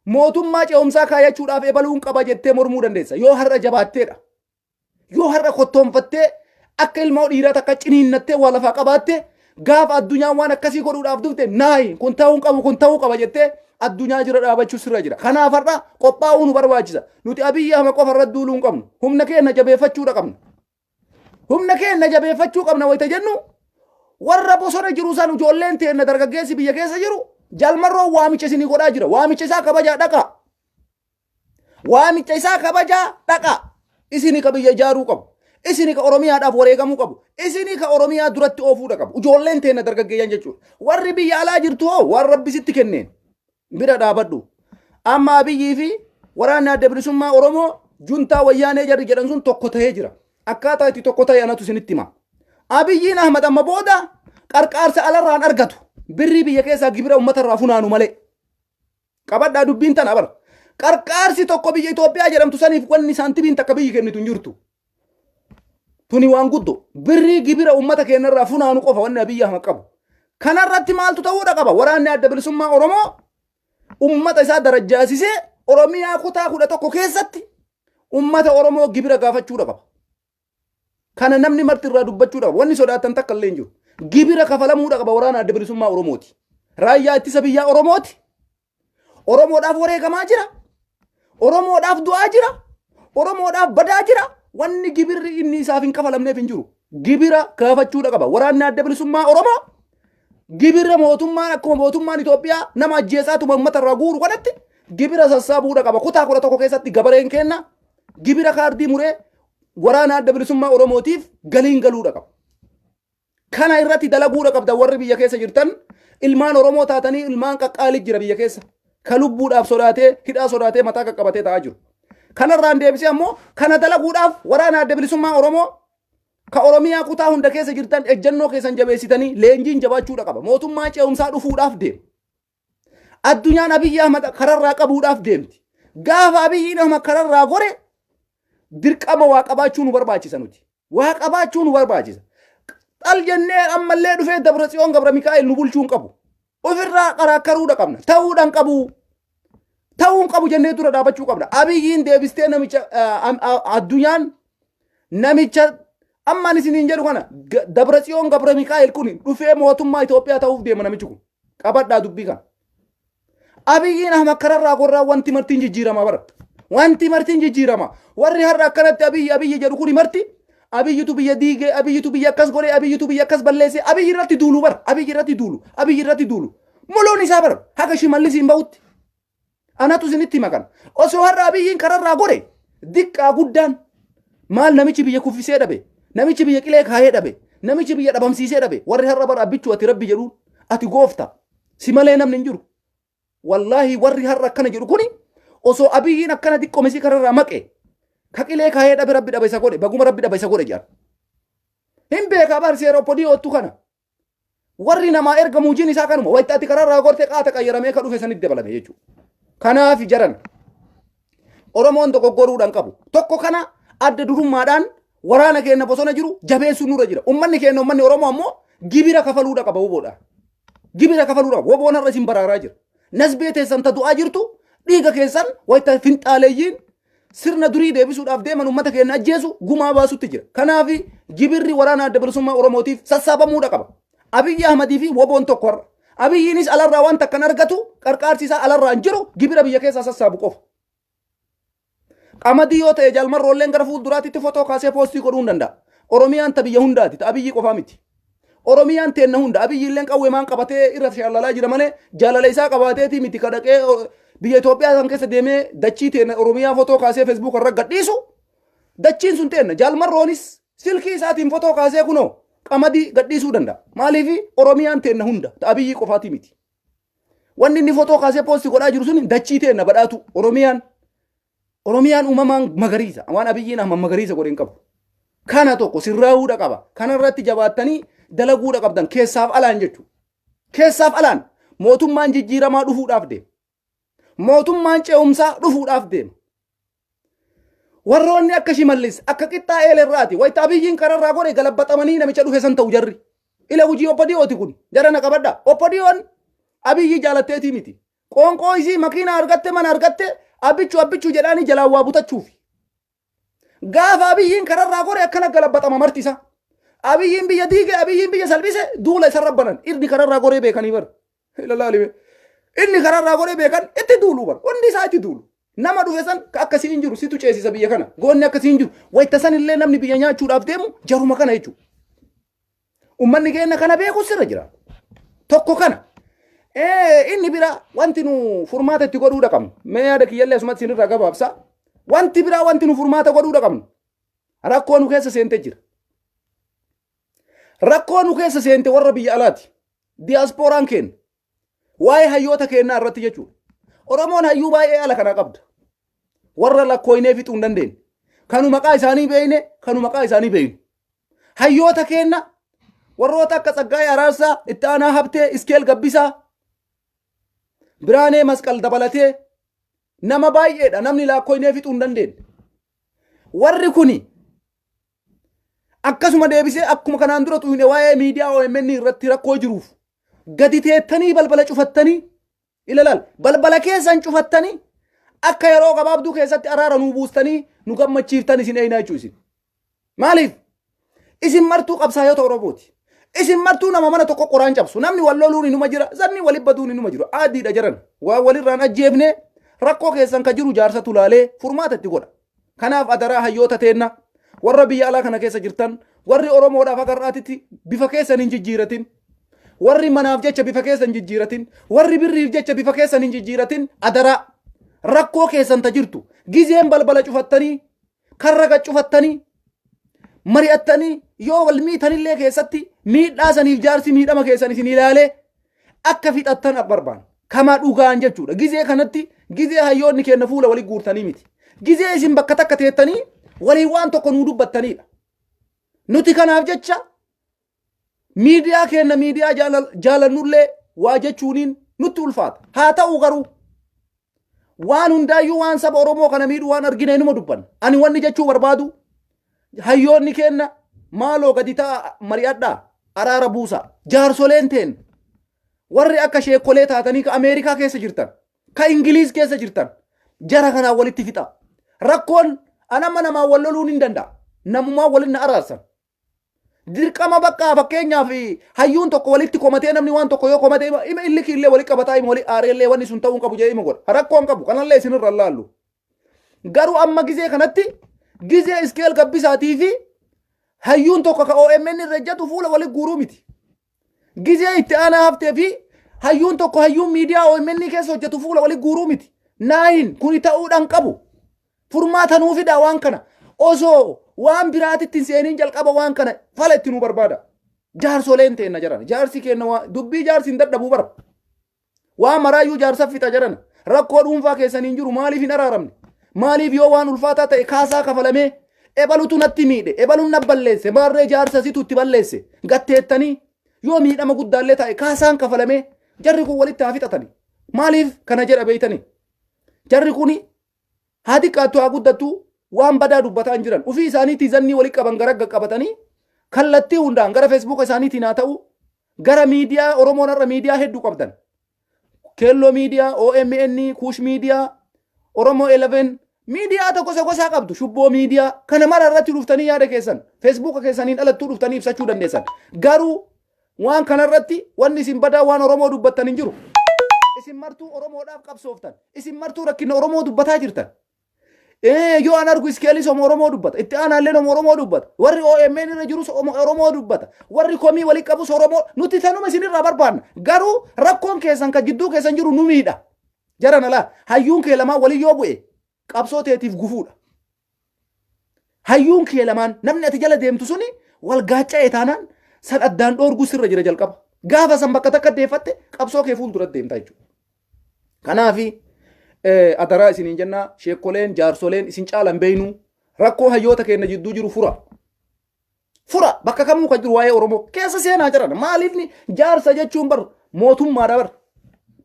mootummaa ce'umsaa kaayachuudhaaf ebaluun qaba jettee mormuu dandeessa. Yoo har'a jabaatteedha. Yoo har'a kottoonfattee akka ilmoo dhiiraa takka ciniinnattee waa lafaa qabaatte gaafa addunyaan waan akkasii godhuudhaaf dhufte naayi kun ta'uu hin qabu kun ta'uu qaba jettee addunyaa jira dhaabachuu sirra jira. Kanaaf har'a qophaa'uu nu barbaachisa. Nuti Abiyyi Ahmad qofa irratti duuluu hin qabnu. Humna keenya jabeeffachuudha qabna. Humna keenya jabeeffachuu qabna wayita jennu warra bosona jiru san ijoolleen teenna dargaggeessi biyya keessa jiru jalmarroon waamicha isinii godhaa jira. Waamicha isaa kabajaa dhaqaa. Waamicha isaa kabajaa dhaqaa. Isini ka biyya ijaaruu qabu. Isini ka Oromiyaadhaaf wareegamuu qabu. Isini ka Oromiyaa duratti oofuudha qabu. Ijoolleen teenna dargaggeeyyan jechuudha. Warri biyya alaa jirtu hoo waan rabbi sitti kenneen bira dhaabadhu. Amma Abiyyii fi waraanni adda bilisummaa Oromoo juntaa wayyaanee jarri jedhan sun tokko ta'ee jira. Akkaataa itti tokko ta'e anatu isinitti hima. Abiyyiin Ahmad amma booda qarqaarsa alarraan argatu. Birrii biyya keessaa gibira uummatarraa funaanu malee. Qabadhaa dubbiin tana bara. Qarqaarsi tokko biyya Itoophiyaa jedhamtu saniif wanni saantimiin takka biyyi kennitu hin jirtu. Tuni waan guddo. Birrii gibira uummata keenyarraa funaanu qofa wanni Abiyyi Ahmad qabu. Kanarratti maaltu ta'uudha qaba? Waraanni adda bilisummaa Oromoo uummata isaa darajjaasisee Oromiyaa kutaa 11 keessatti uummata Oromoo gibira gaafachuudha qaba. Kana namni marti irraa dubbachuu qaba. Wanni sodaatan takka illee hin jiru. Gibira kafalamuudha qaba waraana adda bilisummaa Oromooti. Raayyaa ittisa biyyaa Oromooti. Oromoodhaaf wareegamaa jira. Oromoodhaaf du'aa jira. Oromoodhaaf badaa jira. Wanni gibirri inni isaaf hin kafalamneef hin jiru. Gibira gaafachuudha qaba. Waraanni adda bilisummaa Oromoo gibira mootummaan akkuma mootummaan Itoophiyaa nama ajjeesaatuma uummata irraa guuru kanatti gibira sassaabuudha qaba. Kutaa 11 keessatti gabareen kenna gibira kaardii muree Waraana Adda Bilisummaa Oromootiif galiin galuudha qaba. Kana irratti dalaguudha qabda warri biyya keessa jirtan. Ilmaan Oromoo taatanii ilmaan qaqqaalii jira biyya keessa. Ka lubbuudhaaf sodaatee, hidhaa sodaatee mataa qaqqabatee taa'aa jiru. Kanarraan deebisee ammoo kana dalaguudhaaf Waraana Adda Bilisummaa Oromoo ka Oromiyaa kutaa hunda keessa jirtan ejjennoo keessan jabeessitanii leenjiin jabaachuudha qaba. Mootummaa ce'umsaa dhufuudhaaf deema. Addunyaan Abiyyi Ahmad kararraa qabuudhaaf deemti. Gaafa Abiyyiin Ahmad kararraa gore dirqama waa qabaachuu nu barbaachisa nuti. Waa qabaachuu nu barbaachisa. Xal jennee ammallee dhufee Dabra Tsiyoon Gabra Mikaa'el nu bulchuu hin qabu. Ofirraa qaraakkaruudha qabna. Ta'uudhaan qabu. Ta'uu hin qabu jennee dura dhaabachuu qabna. Abiyyiin deebistee namicha addunyaan namicha amma ani isiniin jedhu kana Dabra Tsiyoon Gabra Mikaa'el kun dhufee mootummaa Itoophiyaa ta'uuf deema namichi kun. Qabadhaa dubbii kana. Abiyyiin Ahmad kararraa gorraa wanti martiin jijjiirama bara. Wanti martiin jijjiirama. Warri har'a akkanatti Abiyyi Abiyyi jedhu kuni marti Abiyyitu biyya diige, Abiyyitu biyya akkas godhe, Abiyyitu biyya akkas balleesse, Abiyyi irratti duulu bara. Abiyyi irratti duulu, Abiyyi irratti duulu. Muluun isaa bara. Haga Shimallis hin bahutti. Anatu isinitti hima kana. Osoo har'a Abiyyiin kararraa gore diqqaa guddaan maal namichi biyya kuffisee dhabe, namichi biyya qilee kaayee dhabe, namichi biyya dhabamsiisee dhabe, warri har'a bara abbichuu ati rabbi jedhuun ati goofta si malee namni hin jiru. Wallaahi warri har'a akkana jedhu kuni osoo Abiyyiin akkana diqqoomesii kararraa maqe ka qilee kaayee dhabe rabbi dhaba isa godhe, baguma rabbi dhaba isa godhe jedhan. Hin beekaa bar seera oppodiyootu kana. Warri namaa ergamu hojiin isaa kanuma. Wayita ati karaarraa gortee qaata qayyaramee ka dhufe sanitti dabalame jechuudha. Kanaaf jaran Oromoon dogoggoruudhaan qabu. Tokko kana adda durummaadhaan waraana keenya bosona jiru jabeessuun nurra jira. Uummanni keenya uummanni Oromoo ammoo gibira kafaluudha qaba woboodha. Gibira kafaluudha qaba. Woboon har'a isin baraaraa jira. Nasbee teessan ta du'aa jirtu dhiiga keessan wayita finxaaleeyyiin sirna durii deebisuudhaaf deeman uummata keenya ajjeesu gumaa baasutti jira. Kanaaf gibirri Waraana Adda Bilisummaa Oromootiif sassaabamuudha qaba. Abiyyi Ahmadii fi woboon tokko har'a. Abiyyiinis alarraa wanta kan argatu qarqaarsi isaa alarraa hin jiru, gibira biyya keessaa sassaabu qofa. Qamadii yoo ta'e jaalmarroolleen gara fuulduraatitti fotoo kaasee poostii godhuu hin danda'a. Oromiyaan ta biyya hundaati, ta Abiyyi qofaa miti. Oromiyaan teenna hunda. Abiyyi illeen qawwee maan qabatee irra shaallalaa jira malee jaalala isaa qabaateetii miti ka dhaqee biyya Itoophiyaa san keessa deemee dachii teenna Oromiyaa fotoo kaasee Facebook irra gadhiisu. Dachiin sun teenna. Jaalmarroonis silkii isaatiin fotoo kaasee kunoo qamadii gadhiisuu danda'a. Maaliif? Oromiyaan teenna hunda, ta Abiyyi qofaatii miti. Wanni inni fotoo kaasee poosti godhaa jiru sun dachii teenna badhaatu Oromiyaan. Oromiyaan uumamaan magariisa. Waan Abiyyiin amma magariisa godhe hin qabu. Kana tokko sirraa'uudha qaba. Kana irratti jabaattanii dalaguudha qabdan keessaaf alaan jechuudha. Keessaaf alaan mootummaan jijjiiramaa dhufuudhaaf deema. Mootummaan ce'umsaa dhufuudhaaf deema. Warroonni akka Shimallis akka qixxaa eelerraati. Wayita Abiyyiin kararraa godhe galabbaxamanii namicha dhufe san ta'u jarri. Ila hojii Oppodiyooti kun. Jara na qabadha. Oppodiyoon Abiyyi jaalatteetii miti. Qoonqoo isii makiinaa argatte, mana argatte, abbichuu abbichuu jedhaanii jalaan waa butachuufi. Gaafa Abiyyiin kararraa gore akkana galabbaxama marti isaa. Abiyyiin biyya diige, Abiyyiin biyya salphise, duula isarra banan. Inni kararraa goree beekanii bara. Ilaalime. Inni kararraa goree beekan itti duulu bara. Hundi isaa itti duulu. Nama dhufe san ka akkasii hin jiru situ ceesisa biyya kana. Goonni akkasii hin jiru. Wayita san illee namni biyya nyaachuudhaaf deemu jaruma kana jechuudha. Ummanni keenya kana beeku sirra jira. Tokko kana. Inni bira wanti nu furmaata itti godhuudha qabnu. Mee yaada kiyyallee asumatti isinirraa gabaabsa. Wanti biraa wanti nu furmaata godhuudha qabnu. Rakkoo nu keessa seente jira. Rakkoo nu keessa seente warra biyya alaati. Diyaaspooraan keenya. Waa'ee hayyoota keenyaa irratti jechuudha. Oromoon hayyuu baay'ee ala kanaa qabda. Warra lakkooynee fixuu hin dandeenye. Kanu maqaa isaanii beekne, kanu maqaa isaanii beeknu. Hayyoota keenna warroota akka Tsaggaayee Araarsaa, Itti Aanaa Habtee, Iskeel Gabbisaa, Biraanee Masqal dabalatee nama baay'eedha, namni laakkooynee fixuu hin dandeenye. Warri kuni akkasuma deebisee akkuma kanaan dura xuyne waa'ee miidiyaa OMN irratti rakkoo jiruuf gadi teettanii balbala cufattanii ilalaal balbala keessan cufattanii akka yeroo gabaabduu keessatti araara nuu buustanii nu gammachiiftan isin eeynaa jechuu isin. Maaliif? Isin martuu qabsaayota Oromooti. Isin martuu nama mana tokko qoraan cabsu. Namni wal loluun inuma jira. Zanni waliin baduun inuma jiru. Aadiidha jaran. Waan walirraan ajjeefne rakkoo keessan ka jiru jaarsatu laalee furmaata itti godha. Kanaaf adaraa hayyoota teenna warra biyya alaa kana keessa jirtan, warri Oromoodhaaf haga har'aatitti bifa keessan hin jijjiiratin, warri manaaf jecha bifa keessan hin jijjiiratin, warri birriif jecha bifa keessan hin jijjiiratin, adaraa rakkoo keessan ta jirtu gizeen balbala cufattanii karra gad cufattanii. Mari'attanii yoo wal miitanillee keessatti miidhaa saniif jaarsi miidhama keessan isin ilaalee akka fixattan barbaanna. Kama dhugaan jechuudha. Gizee kanatti gizee hayyoonni keenya fuula walii guurtanii miti. Gizee isin bakka takka teettanii waliin waan tokko nuu dubbattanidha. Nuti kanaaf jecha miidiyaa keenya miidiyaa jaalannullee waa jechuuniin nutti ulfaata. Haa ta'u garuu waan hundaayyuu waan saba Oromoo kana miidhu waan argine inuma dubbanna. Ani wanni jechuu barbaadu, hayyoonni keenna maaloo gadi ta'a, mari'adhaa, araara buusaa. Jaarsoleen teen warri akka sheekolee taatanii ka Ameerikaa keessa jirtan, ka Ingiliiz keessa jirtan, jara kanaan walitti fixa. Rakkoon anamma namaan wal loluun hin danda'a. Namumaa waliin na araarsan. Dirqama bakka fakkeenyaaf hayyuun tokko walitti komatee, namni waan tokko yoo komate ima illikii illee walitti qabataa, ima walii aaree illee wanni sun ta'uu hin qabu jedhee ima godha. Rakkoo hin qabu, kanallee isinirra hin laallu. Garuu amma gizee kanatti gizee Iskeel Gabbisaatii fi hayyuun tokko ka OMN irra ejjatu fuula walitti guuruu miti. Gizee itti aanaa haftee fi hayyuun tokko hayyuun miidiyaa OMN keessa hojjetu fuula walitti guuruu miti. Naayin kuni ta'uudhaan qabu. Furmaata nuu fidaa waan kana. Osoo waan biraatitti hin seeniin jalqaba waan kana fala itti nuu barbaada. Jaarsoleen teenna jedhan. Jaarsi keenna waa dubbii jaarsi hin dadhabuu bara. Waan maraayyuu jaarsa fixa jedhan. Rakkoo dhuunfaa keessan hin jiru, maaliif hin araaramne? Maaliif yoo waan ulfaataa ta'e kaasaa kafalamee, ebalutu natti miidhe, ebaluun na balleesse, maarree jaarsa situ itti balleesse gatteettanii, yoo miidhama guddaallee ta'e kaasaan kafalamee jarri kun walitti haa fixatani. Maaliif kana jedha beeytanii? Jarri kuni haa xiqqaattu haa guddattu waan badaa dubbataa hin jiran. Ofii isaaniitii zannii walitti qaban gara qabatanii kallattii hundaan gara Feesbuuka isaaniitiin haa ta'u, gara miidiyaa Oromoon har'a miidiyaa hedduu qabdan. Keelloo miidiyaa, OMN, Kuush miidiyaa, Oromoo 11 miidiyaa tokko gosa gosaa qabdu, Shubboo miidiyaa kana mara irratti dhuftanii yaada keessan Feesbuuka keessaniin dhalattuu dhuftanii ibsachuu dandeessan. Garuu waan kanarratti wanni isin badaa waan Oromoo dubbattan hin jiru. Isin martuu Oromoodhaaf qabsooftan. Isin martuu rakkina Oromoo dubbataa jirtan. Yoo an argu Iskeelis homo Oromoo dubbata. Itti aanaalleen homo Oromoo dubbata. Warri OMN irra jirus homo Oromoo dubbata. Warri komii walii qabus Oromoo. Nuti tanuma isinirraa barbaanna. Garuu rakkoon keessan kan jidduu keessan jiru nu miidha. Jaran alaa hayyuun kee lamaan walii yoo bu'e qabsoo teetiif gufuudha. Hayyuun kee lamaan, namni ati jala deemtu suni wal gaacca'e taanaan, san addaan dhoorguu sirra jira jalqaba. Gaafa san bakka takka deeffatte qabsoo kee fuuldura deemta jechuudha. Kanaafi adaraa isiniin jennaa, sheekkoleen, jaarsoleen isin caalan beeynu, rakkoo hayyoota keenya jidduu jiru fura. Fura, bakka kamuu kan jiru waa'ee Oromoo keessa seenaa jiran. Maaliif jaarsa jechuun bar mootummaadha bar.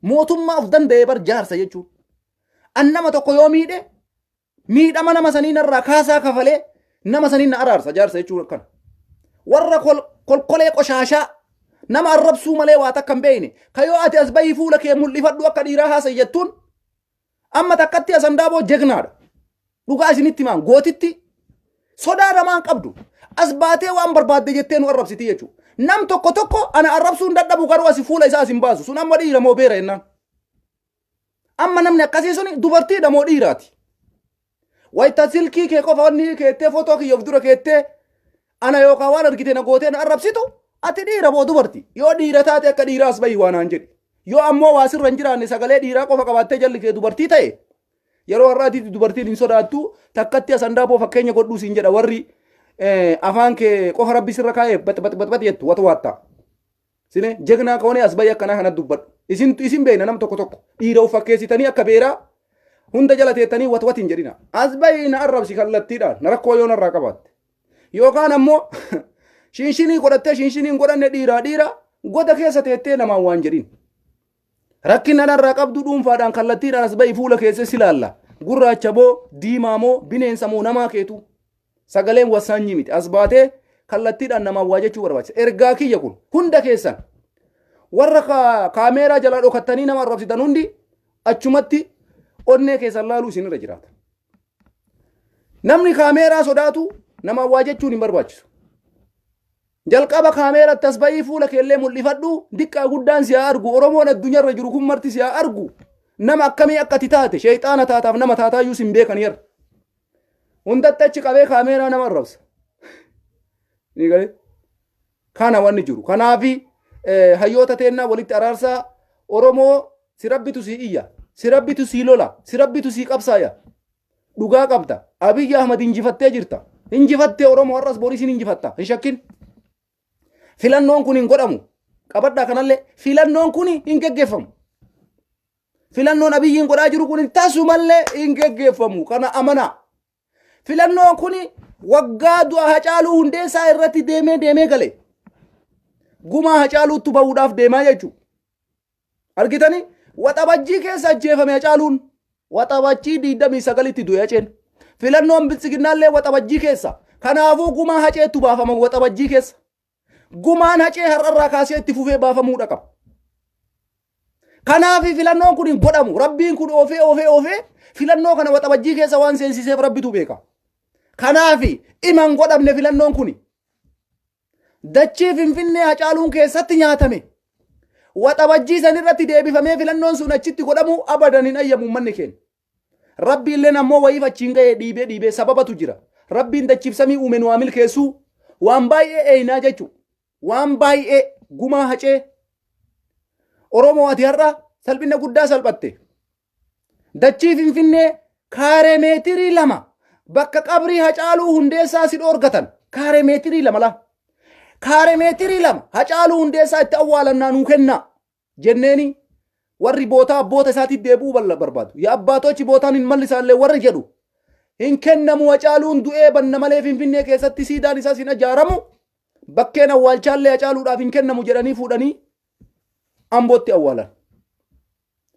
Mootummaa of danda'e bar jaarsa jechuun. An nama tokko yoo miidhe miidhama nama sanii narraa kaasaa kafalee nama sanii na araarsa, jaarsa jechuun akkana. Warra kolkolee qoshaashaa nama arrabsuu malee waa takka hin beekne, ka yoo ati as bahii fuula kee mul'ifadhu akka dhiiraa haasa'i jettuun, amma takkatti Asandaaboo jegnaadha. Dhugaa isinitti himaan, gootitti sodaa namaan qabdu. As baatee waan barbaadde jettee nu arrabsiti jechuudha. Nam tokko tokko ana arrabsuu hin dadhabu, garuu asi fuula isaa as hin baasu. Sun amma dhiira moo beera jennaan. Amma namni akkasii suni dubartiidha moo dhiiraati? Wayita silkii kee qofa wanni keettee footoo kiyya of dura keettee ana yookaan waan argite na gootee na arrabsitu, ati dhiira moo dubarti? Yoo dhiira taate akka dhiiraa as bahi waan naan jedhi. Yoo ammoo waa sirra hin jiraanne, sagalee dhiiraa qofa qabaattee jalli kee dubartii ta'e, yeroo har'aatitti dubartiin hin sodaattu. Takkatti Asandaaboo fakkeenya godhuu siin jedha. Warri afaan kee qofa rabbi sirra kaa'ee bat bat bat bat jettu watu waattaa. Sine jegnaa kawanee as bahi akkanaa kana dubbadhu. Isin beekna, nam tokko tokko dhiira of fakkeessitanii akka beeraa hunda jala teettanii wat wat hin jedhina. As bahi na arrabsi kallattiidhaan na rakkoo yoo narraa qabaatte. Yookaan ammoo shinshinii godhattee shinshinii hin godhanne, dhiiraa dhiira goda keessa teettee namaan waan jedhin. Rakkina narraa qabdu dhuunfaadhaan kallattiidhaan as bahi, fuula keessa si ilaalla. Gurraacha moo diimaa moo bineensa moo namaa keetu. Sagaleen wasaanyii miti. As baatee kallattiidhaan namaan waa jechuu barbaachisa. Ergaa kiyya kun hunda keessan. Warra kaameeraa jalaa dhokattanii nama arrabsitan hundi achumatti onnee keessan laaluu isinirra jiraata. Namni kaameeraa sodaatu namaan waa jechuun hin barbaachisu. Jalqaba kaameeratti as bahii fuula keellee mul'ifadhu, diqqaa guddaan si haa argu, Oromoon addunyaarra jiru kun marti si haa argu. Nama akkamii akka ati taate, sheexaana taataaf nama taataayyuu sin beekan yerra. Hundatti achi qabee kaameeraa nama arrabsa. Ni galee? Kana wanni jiru. Kanaafi hayyoota teennaa walitti araarsaa. Oromoo, si rabbitu si iyya, si rabbitu si lola, si rabbitu si qabsaaya. Dhugaa qabda. Abiyyi Ahmad injifattee jirta. Injifattee Oromoo har'as boris hin injifatta. Hin shakkin. Filannoon kun hin godhamu. Qabadhaa kanallee filannoon kun hin geggeeffamu. Filannoon Abiyyiin godhaa jiru kun tasumallee hin geggeeffamu. Kana amanaa. Filannoon kun waggaa du'a Hacaaluu Hundeessaa irratti deemee deemee gale. Gumaa Hacaaluutti bahuudhaaf deemaa jechuudha. Argitanii? Waxabajjii keessa ajjeefame Hacaaluun. Waxabajjii 29tti du'e Haceen. Filannoon biltsiginnaallee waxabajjii keessa. Kanaafuu gumaa Haceettu baafama waxabajjii keessa. Gumaan Hacee har'arraa kaasee itti fufee baafamuudha qaba. Kanaaf filannoon kun hin godhamu. Rabbiin kun oofee oofee oofee filannoo kana waxabajjii keessa waan seensiseef Rabbitu beeka. Kanaaf ima hin godhamne filannoon kuni. Dachii Finfinnee Hacaaluun keessatti nyaatame. Waxabajjii san irratti deebifamee filannoon sun achitti godhamuu abadan hin ayyamu uummanni keenya. Rabbiilleen ammoo wayiif achiin ga'ee dhiibee dhiibee sababatu jira. Rabbiin dachiif samii uume nu haa milkeessuu. Waan baay'ee eeynaa jechuudha. Waan baay'ee gumaa hacee. Oromoo ati har'a salphina guddaa salphatte. Dachii Finfinnee kaaree meetirii 2 bakka qabrii Hacaaluu Hundeessaa si dhoorgatan. Kaaree meetirii 2 laa. Kaaree meetirii 2 Hacaaluu Hundeessaa itti awwaalannaa nuu kennaa jenneeni warri bootaa abboota isaatiif deebi'uu barbaadu. Yaa abbaatochi bootaan hin mallisaallee warri jedhu hin kennamu Hacaaluun du'ee banna malee Finfinnee keessatti siidaan isaas hin ijaaramu bakkeen awwaalchaallee Hacaaluudhaaf hin kennamu jedhanii fuudhanii Ambootti awwaalan.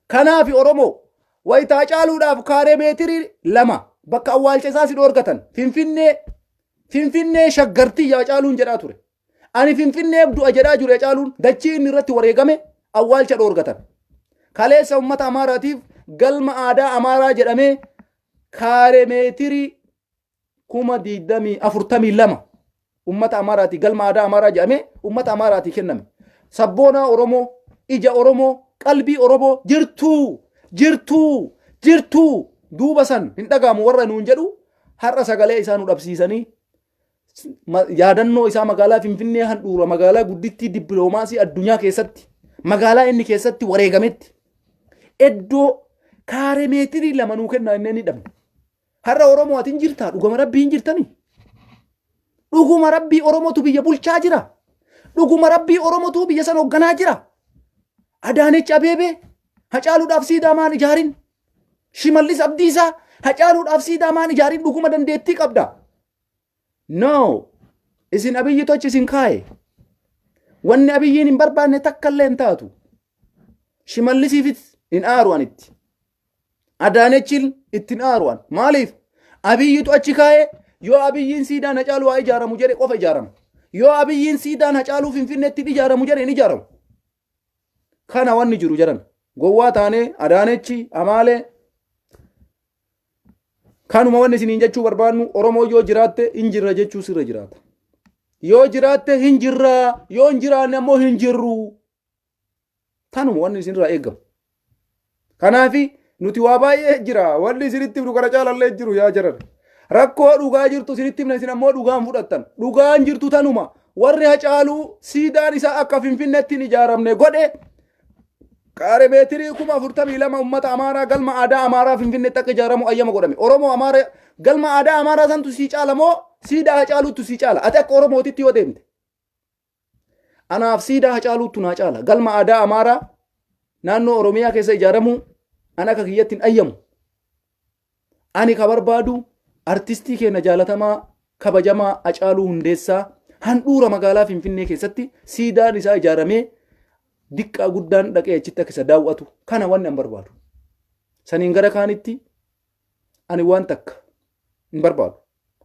Kanaaf Oromoo wayita Hacaaluudhaaf kaaree meetirii 2 bakka awwaalcha isaa si dhoorgatan Finfinnee Finfinnee shaggartiyya Hacaaluun jedhaa ture. Ani Finfinneef du'a jedhaa jiru Hacaaluun dachii inni irratti wareegame awwaalcha dhoorgatan. Kaleessa uummata Amaaraatiif galma aadaa Amaaraa jedhamee kaaree meetirii 20,042 ummata Amaaraatii galma aadaa Amaaraa jedhamee ummata Amaaraatii kenname. Sabboonaa Oromoo, ija Oromoo, qalbii Oromoo jirtuu, jirtuu, jirtuu duuba san hin dhaga'amu warra nuun jedhu har'a sagalee isaa nu dhabsiisanii yaadannoo isaa magaalaa Finfinnee handhuura magaalaa guddittii dippiloomaasii addunyaa keessatti magaalaa inni keessatti wareegametti iddoo kaaree meetirii 2 nuu kennaa inni ni dhabne. Har'a Oromoo ati hin jirtaa? Dhugama Rabbii hin jirtanii? Dhuguma Rabbii Oromootu biyya bulchaa jira. Dhuguma Rabbii Oromootu biyya san hoogganaa jira. Adaanech Abeebee Hacaaluudhaaf siidaa maan ijaarin? Shimallis Abdiisaa Hacaaluudhaaf siidaa maan ijaarin? Dhuguma dandeettii qabda. No! Isin Abiyyi tochi isin kaaye. Wanni Abiyyiin hin barbaanne takka illee hin taatu. Shimallisiifis hin aaru anitti. Adaanechin itti hin aaru an. Maaliif? Abiyyitu achi kaa'ee yoo Abiyyiin siidaan Hacaaluu haa ijaaramu jedhe qofa ijaarama. Yoo Abiyyiin siidaan Hacaaluu Finfinneetti hin ijaaramu jedhe hin ijaaramu. Kana wanni jiru jedhan. Gowwaa taanee Adaanechi Amaalee kanuma wanni isiniin jechuu barbaannu Oromoo yoo jiraatte hin jirra jechuu sirra jiraata. Yoo jiraatte hin jirra yoo hin jiraanne ammoo hin jirru. Tanuma wanni isinirraa eegamu. Kanaafi nuti waa baay'ee jira. Wanni isinitti himnu kana caalallee jiru yaa jaran. Rakkoo dhugaa jirtu isinitti himna isin ammoo dhugaan fudhattan. Dhugaan jirtu tanuma. Warri Hacaaluu siidaan isaa akka Finfinneetti hin ijaaramne godhe kaare meetirii 42,000 uummata Amaaraa galma aadaa Amaaraa Finfinneetti akka ijaaramu ayyama godhame. Oromoo Amaara galma aadaa Amaaraa santu sii caala moo siidaa Hacaaluutu sii caala? Ati akka Oromootitti yoo deemte. Anaaf siidaa Hacaaluuttu naa caala. Galma aadaa Amaaraa naannoo Oromiyaa keessa ijaaramuu an akka kiyyatti hin ayyamu. Ani ka barbaadu artistii keenya jaalatamaa kabajamaa Hacaaluu Hundeessaa handhuura magaalaa Finfinnee keessatti siidaan isaa ijaaramee diqqaa guddaan dhaqee achitti akka isa daawwatu kana wanni an barbaadu. Saniin gara kaanitti ani waan takka hin barbaadu.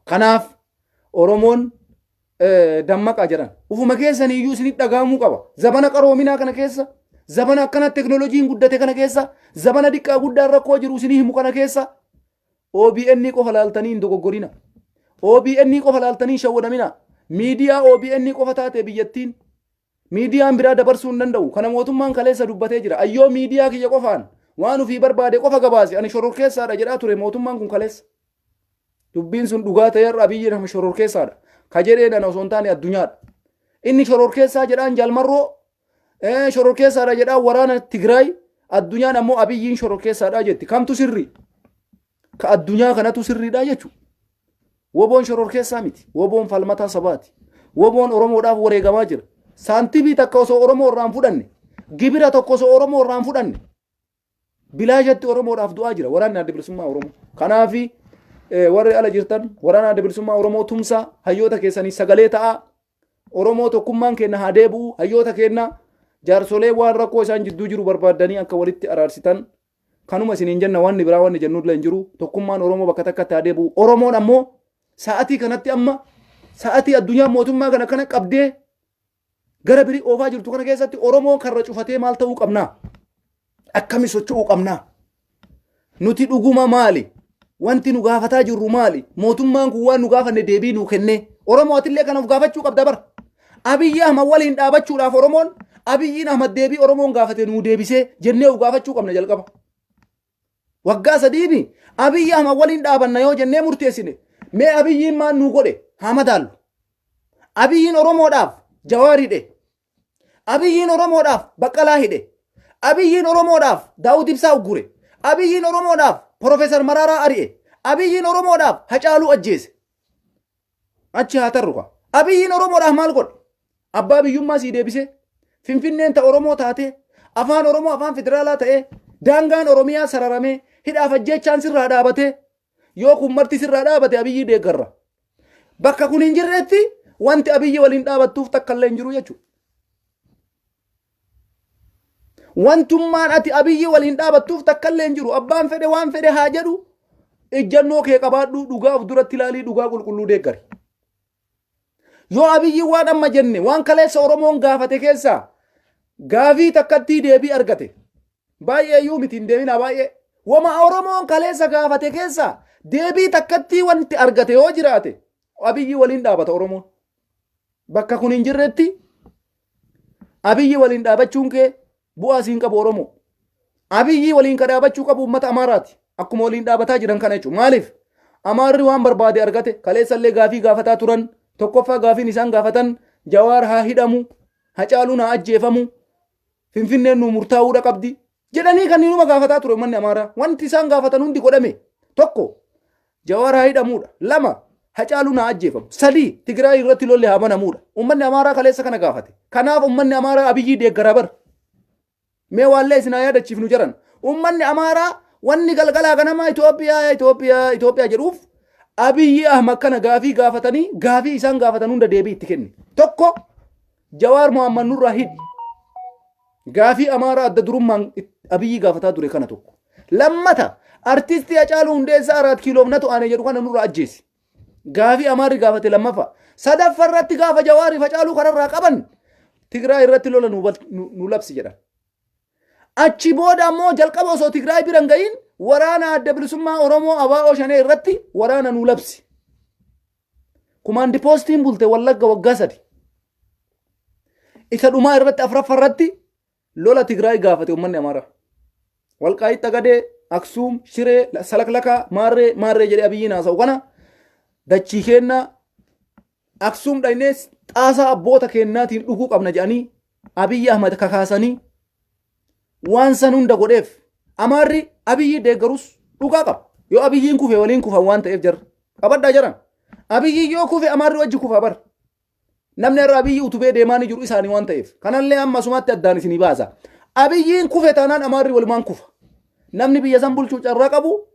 Kanaaf Oromoon dammaqaa jedhan. Ufuma keessanii iyyuu isinitti dhaga'amuu qaba. Zabana qaroominaa kana keessa, zabana akkana teknooloojiin guddate kana keessa, zabana diqqaa guddaan rakkoo jiru isinii himu kana keessa OBN qofa laaltanii hin dogoggorina. OBN qofa laaltanii hin shawwadamina. Miidiyaa OBN qofa taate biyyattiin Miidiyaan biraa dabarsuu hin danda'u. Kana mootummaan kaleessa dubbatee jira. Ayyoo miidiyaa kiyya qofaan waan ofii barbaade qofa gabaase ani shororkeessaadha jedhaa ture mootummaan kun kaleessa. Dubbiin sun dhugaa ta'ee har'a Abiyyi nama shororkeessaadha. Ka jedheen ana osoo hin taane addunyaadha. Inni shororkeessaa jedhaan Jaalmarroo shororkeessaadha jedhaan waraana Tigraay addunyaan ammoo Abiyyiin shororkeessaadha jetti. Kamtu sirrii? Ka addunyaa kanatu sirriidha jechuudha. Woboon shororkeessaa miti. Woboon falmataa sabaati. Woboon Oromoodhaaf wareegamaa jira. Saantibii takka osoo Oromoo irraa hin fudhanne, gibira tokko osoo Oromoo irraa hin fudhanne, bilaashatti Oromoodhaaf du'aa jira waraanni adda bilisummaa Oromoo. Kanaafi warri ala jirtan waraana adda bilisummaa Oromoo tumsaa hayyoota keessanii sagalee ta'aa. Oromoo tokkummaan keenya haa deebi'u hayyoota keenya jaarsolee waan rakkoo isaan jidduu jiru barbaaddanii akka walitti araarsitan kanuma isiniin jenna wanni biraa wanni jennullee hin jiru tokkummaan Oromoo bakka takkatti haa deebi'u. Oromoon ammoo sa'atii kanatti amma sa'atii addunyaa mootummaa kana kana qabdee gara birii oofaa jirtu kana keessatti Oromoon karra cufatee maal ta'uu qabnaa? Akkami socho'uu qabnaa? Nuti dhuguma maali? Wanti nu gaafataa jirru maali? Mootummaan kun waan nu gaafanne deebii nuu kennee. Oromoo atillee kana of gaafachuu qabda bara. Abiyyi Ahmad waliin dhaabachuudhaaf Oromoon Abiyyiin Ahmad deebii Oromoon gaafate nuu deebisee jennee of gaafachuu qabna jalqaba. Waggaa sadiini Abiyyi Ahmad waliin dhaabanna yoo jennee murteessine mee Abiyyiin maal nuu godhe haa madaallu. Abiyyiin Oromoodhaaf Jawaar hidhe. Abiyyiin Oromoodhaaf Baqqalaa hidhe. Abiyyiin Oromoodhaaf Daawud Ibsaa uggure. Abiyyiin Oromoodhaaf Profeesar Maraaraa ari'e. Abiyyiin Oromoodhaaf Hacaaluu ajjeese. Achi haa tarru kaa. Abiyyiin Oromoodhaaf maal godhe? Abbaa biyyummaa sii deebisee, Finfinneen ta Oromoo taatee, afaan Oromoo afaan federaalaa ta'ee, daangaan Oromiyaa sararamee, hidhaaf ajjeechaan sirraa dhaabatee, yoo kun marti sirraa dhaabate Abiyyii deeggarra. Bakka kun hin jirretti wanti Abiyyi waliin dhaabattuuf takka illee hin jiru jechuudha. Wantummaan ati Abiyyi waliin dhaabattuuf takka illee hin jiru. Abbaan fedhe waan fedhe haa jedhu ejjannoo kee qabaadhu dhugaa of duratti ilaalii dhugaa qulqulluu deeggari. Yoo Abiyyi waan amma jenne waan kaleessa Oromoon gaafate keessaa gaafii takkattii deebii argate baay'ee iyyuu miti hin deeminaa baay'ee wama Oromoon kaleessa gaafate keessaa deebii takkattii wanti argate yoo jiraate Abiyyi waliin dhaabata Oromoon. Bakka kun hin jirretti Abiyyi waliin dhaabachuun kee bu'aa siin qabu Oromoo. Abiyyi waliin ka dhaabachuu qabu uummata Amaaraati. Akkuma waliin dhaabataa jiran kana jechuudha. Maaliif? Amaarri waan barbaade argate kaleessallee gaafii gaafataa turan tokkoffaa gaafiin isaan gaafatan Jawaar haa hidhamu, Hacaaluun haa ajjeefamu, Finfinneen nuu murtaa'uudha qabdi jedhanii kan inuma gaafataa ture uummanni Amaaraa. Wanti isaan gaafatan hundi godhame. Tokko Jawaar haa hidhamuudha. Lama Hacaaluun haa ajjeefamu. Sadii Tigraay irratti lolli haa banamuudha. Uummanni Amaaraa kaleessa kana gaafate. Kanaaf uummanni Amaaraa Abiyyii deeggara bar. Mee waallee isin haa yaadachiifnu jaran. Uummanni Amaaraa wanni galgalaa ganama Itoophiyaa Itoophiyaa Itoophiyaa jedhuuf Abiyyi Ahmad kana gaafii gaafatanii gaafii isaan gaafatan hunda deebii itti kenne. Tokko Jawaar Mohammad nurraa hidhi. Gaafii Amaaraa adda durummaan Abiyyi gaafataa ture kana tokko. Lammata artistii Hacaaluu Hundeessaa Araat Kiiloof natu aane jedhu kana nurraa ajjeesi. Gaafii Amaarri gaafate lammaffaa. Sadaffa irratti gaafa Jawaariif Hacaaluu kanarraa qaban Tigraay irratti lola nu labsi jedhan. Achi booda ammoo jalqaba osoo Tigraay bira hin gahin waraana adda bilisummaa Oromoo ABO Shanee irratti waraana nu labsi. Kumaandi poostiin bulte Wallagga waggaa sadi. Isa dhumaa irratti afraffa irratti lola Tigraay gaafate uummanni Amaaraa. Walqaayit Xagadee, Aksuum, Shiree, Salaklakaa, Maarree, Maarree jedhee Abiyyiin haasa'u kana dachii keennaa Aksuum dhaynee xaasaa abboota keennaatiin dhuguu qabna jedhanii Abiyyi Ahmad kakaasanii waan san hunda godheef Amaarri Abiyyi deeggarus dhugaa qaba. Yoo Abiyyiin kufe waliin kufan waan ta'eef jarra. Qabadhaa jaran. Abiyyi yoo kufe Amaarri wajji kufa bar. Namni har'a Abiyyi utubee deemaa ni jiru isaanii waan ta'eef. Kanallee amma asumatti addaan isinii baasa. Abiyyiin kufe taanaan Amaarri walumaan kufa. Namni biyya san bulchuu carraa qabu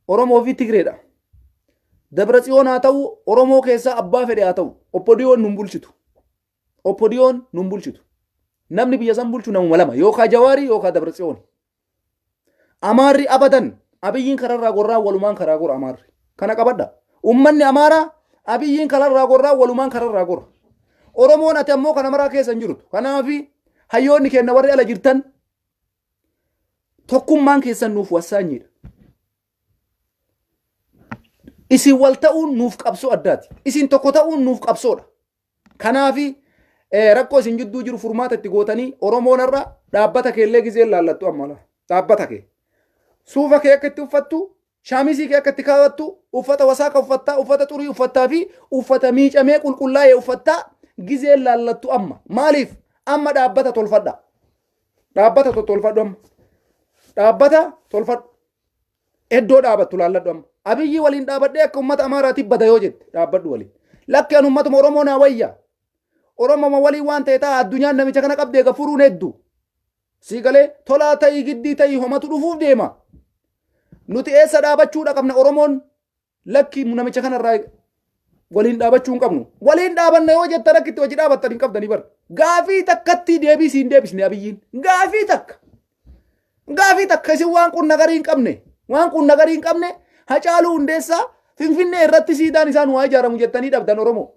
Oromoo fi Tigreedha. Dabra Tsiyoon haa ta'u Oromoo keessaa abbaa fedhe haa ta'u Oppodiyoon nun bulchitu. Oppodiyoon nun bulchitu. Namni biyya san bulchu namuma lama yookaan Jawaarii yookaan Dabra Tsiyoon. Amaarri abadan Abiyyiin kararraa gorraa walumaan karaa gora Amaarri. Kana qabadha. Uummanni Amaaraa Abiyyiin kararraa gorraa walumaan kararraa gora. Oromoon ati ammoo kana maraa keessa hin jirtu. Kanaafi hayyoonni keenya warri ala jirtan tokkummaan keessan nuuf wassaanyiidha. Isin wal ta'uun nuuf qabsoo addaati. Isin tokko ta'uun nuuf qabsoodha. Kanaafi rakkoo isin jidduu jiru furmaata itti gootanii Oromoon har'a dhaabbata keellee gizeen laallattu amma laa. Dhaabbata kee. Suufa kee akka itti uffattu, shaamisii kee akka itti kaawwattu, uffata wasaaka uffattaa, uffata xurii uffattaa fi uffata miicamee qulqullaa'e uffattaa gizeen laallattu amma. Maaliif? Amma dhaabbata tolfadha. Dhaabbata tolfadhu amma. Dhaabbata tolfadhu. Iddoo dhaabattu laalladhu amma. Abiyyi waliin dhaabadhee akka uummata Amaaraatiif bada yoo jette, dhaabbadhu waliin. Lakki, an uummatuma Oromoo naa wayya. Oromoma waliin waan ta'e ta'a, addunyaan namicha kana qabdee eega furuun hedduu. Sii galee, tolaa ta'ii giddii ta'ii homatu dhufuuf deema. Nuti eessa dhaabachuudha qabna Oromoon? Lakki, namicha kanarraa waliin dhaabachuu hin qabnu. Waliin dhaabanna yoo jettan akka itti hojii dhaabattan hin qabdanii bar. Gaafii takkatti deebii siin deebisne Abiyyiin. Gaafii takka. Gaafii takka isin waan qunna garii hin qabne. Waan qunna garii hin qabne. Hacaaluu Hundeessaa Finfinnee irratti siidaan isaan waa ijaaramu jettanii dhabdan Oromoo.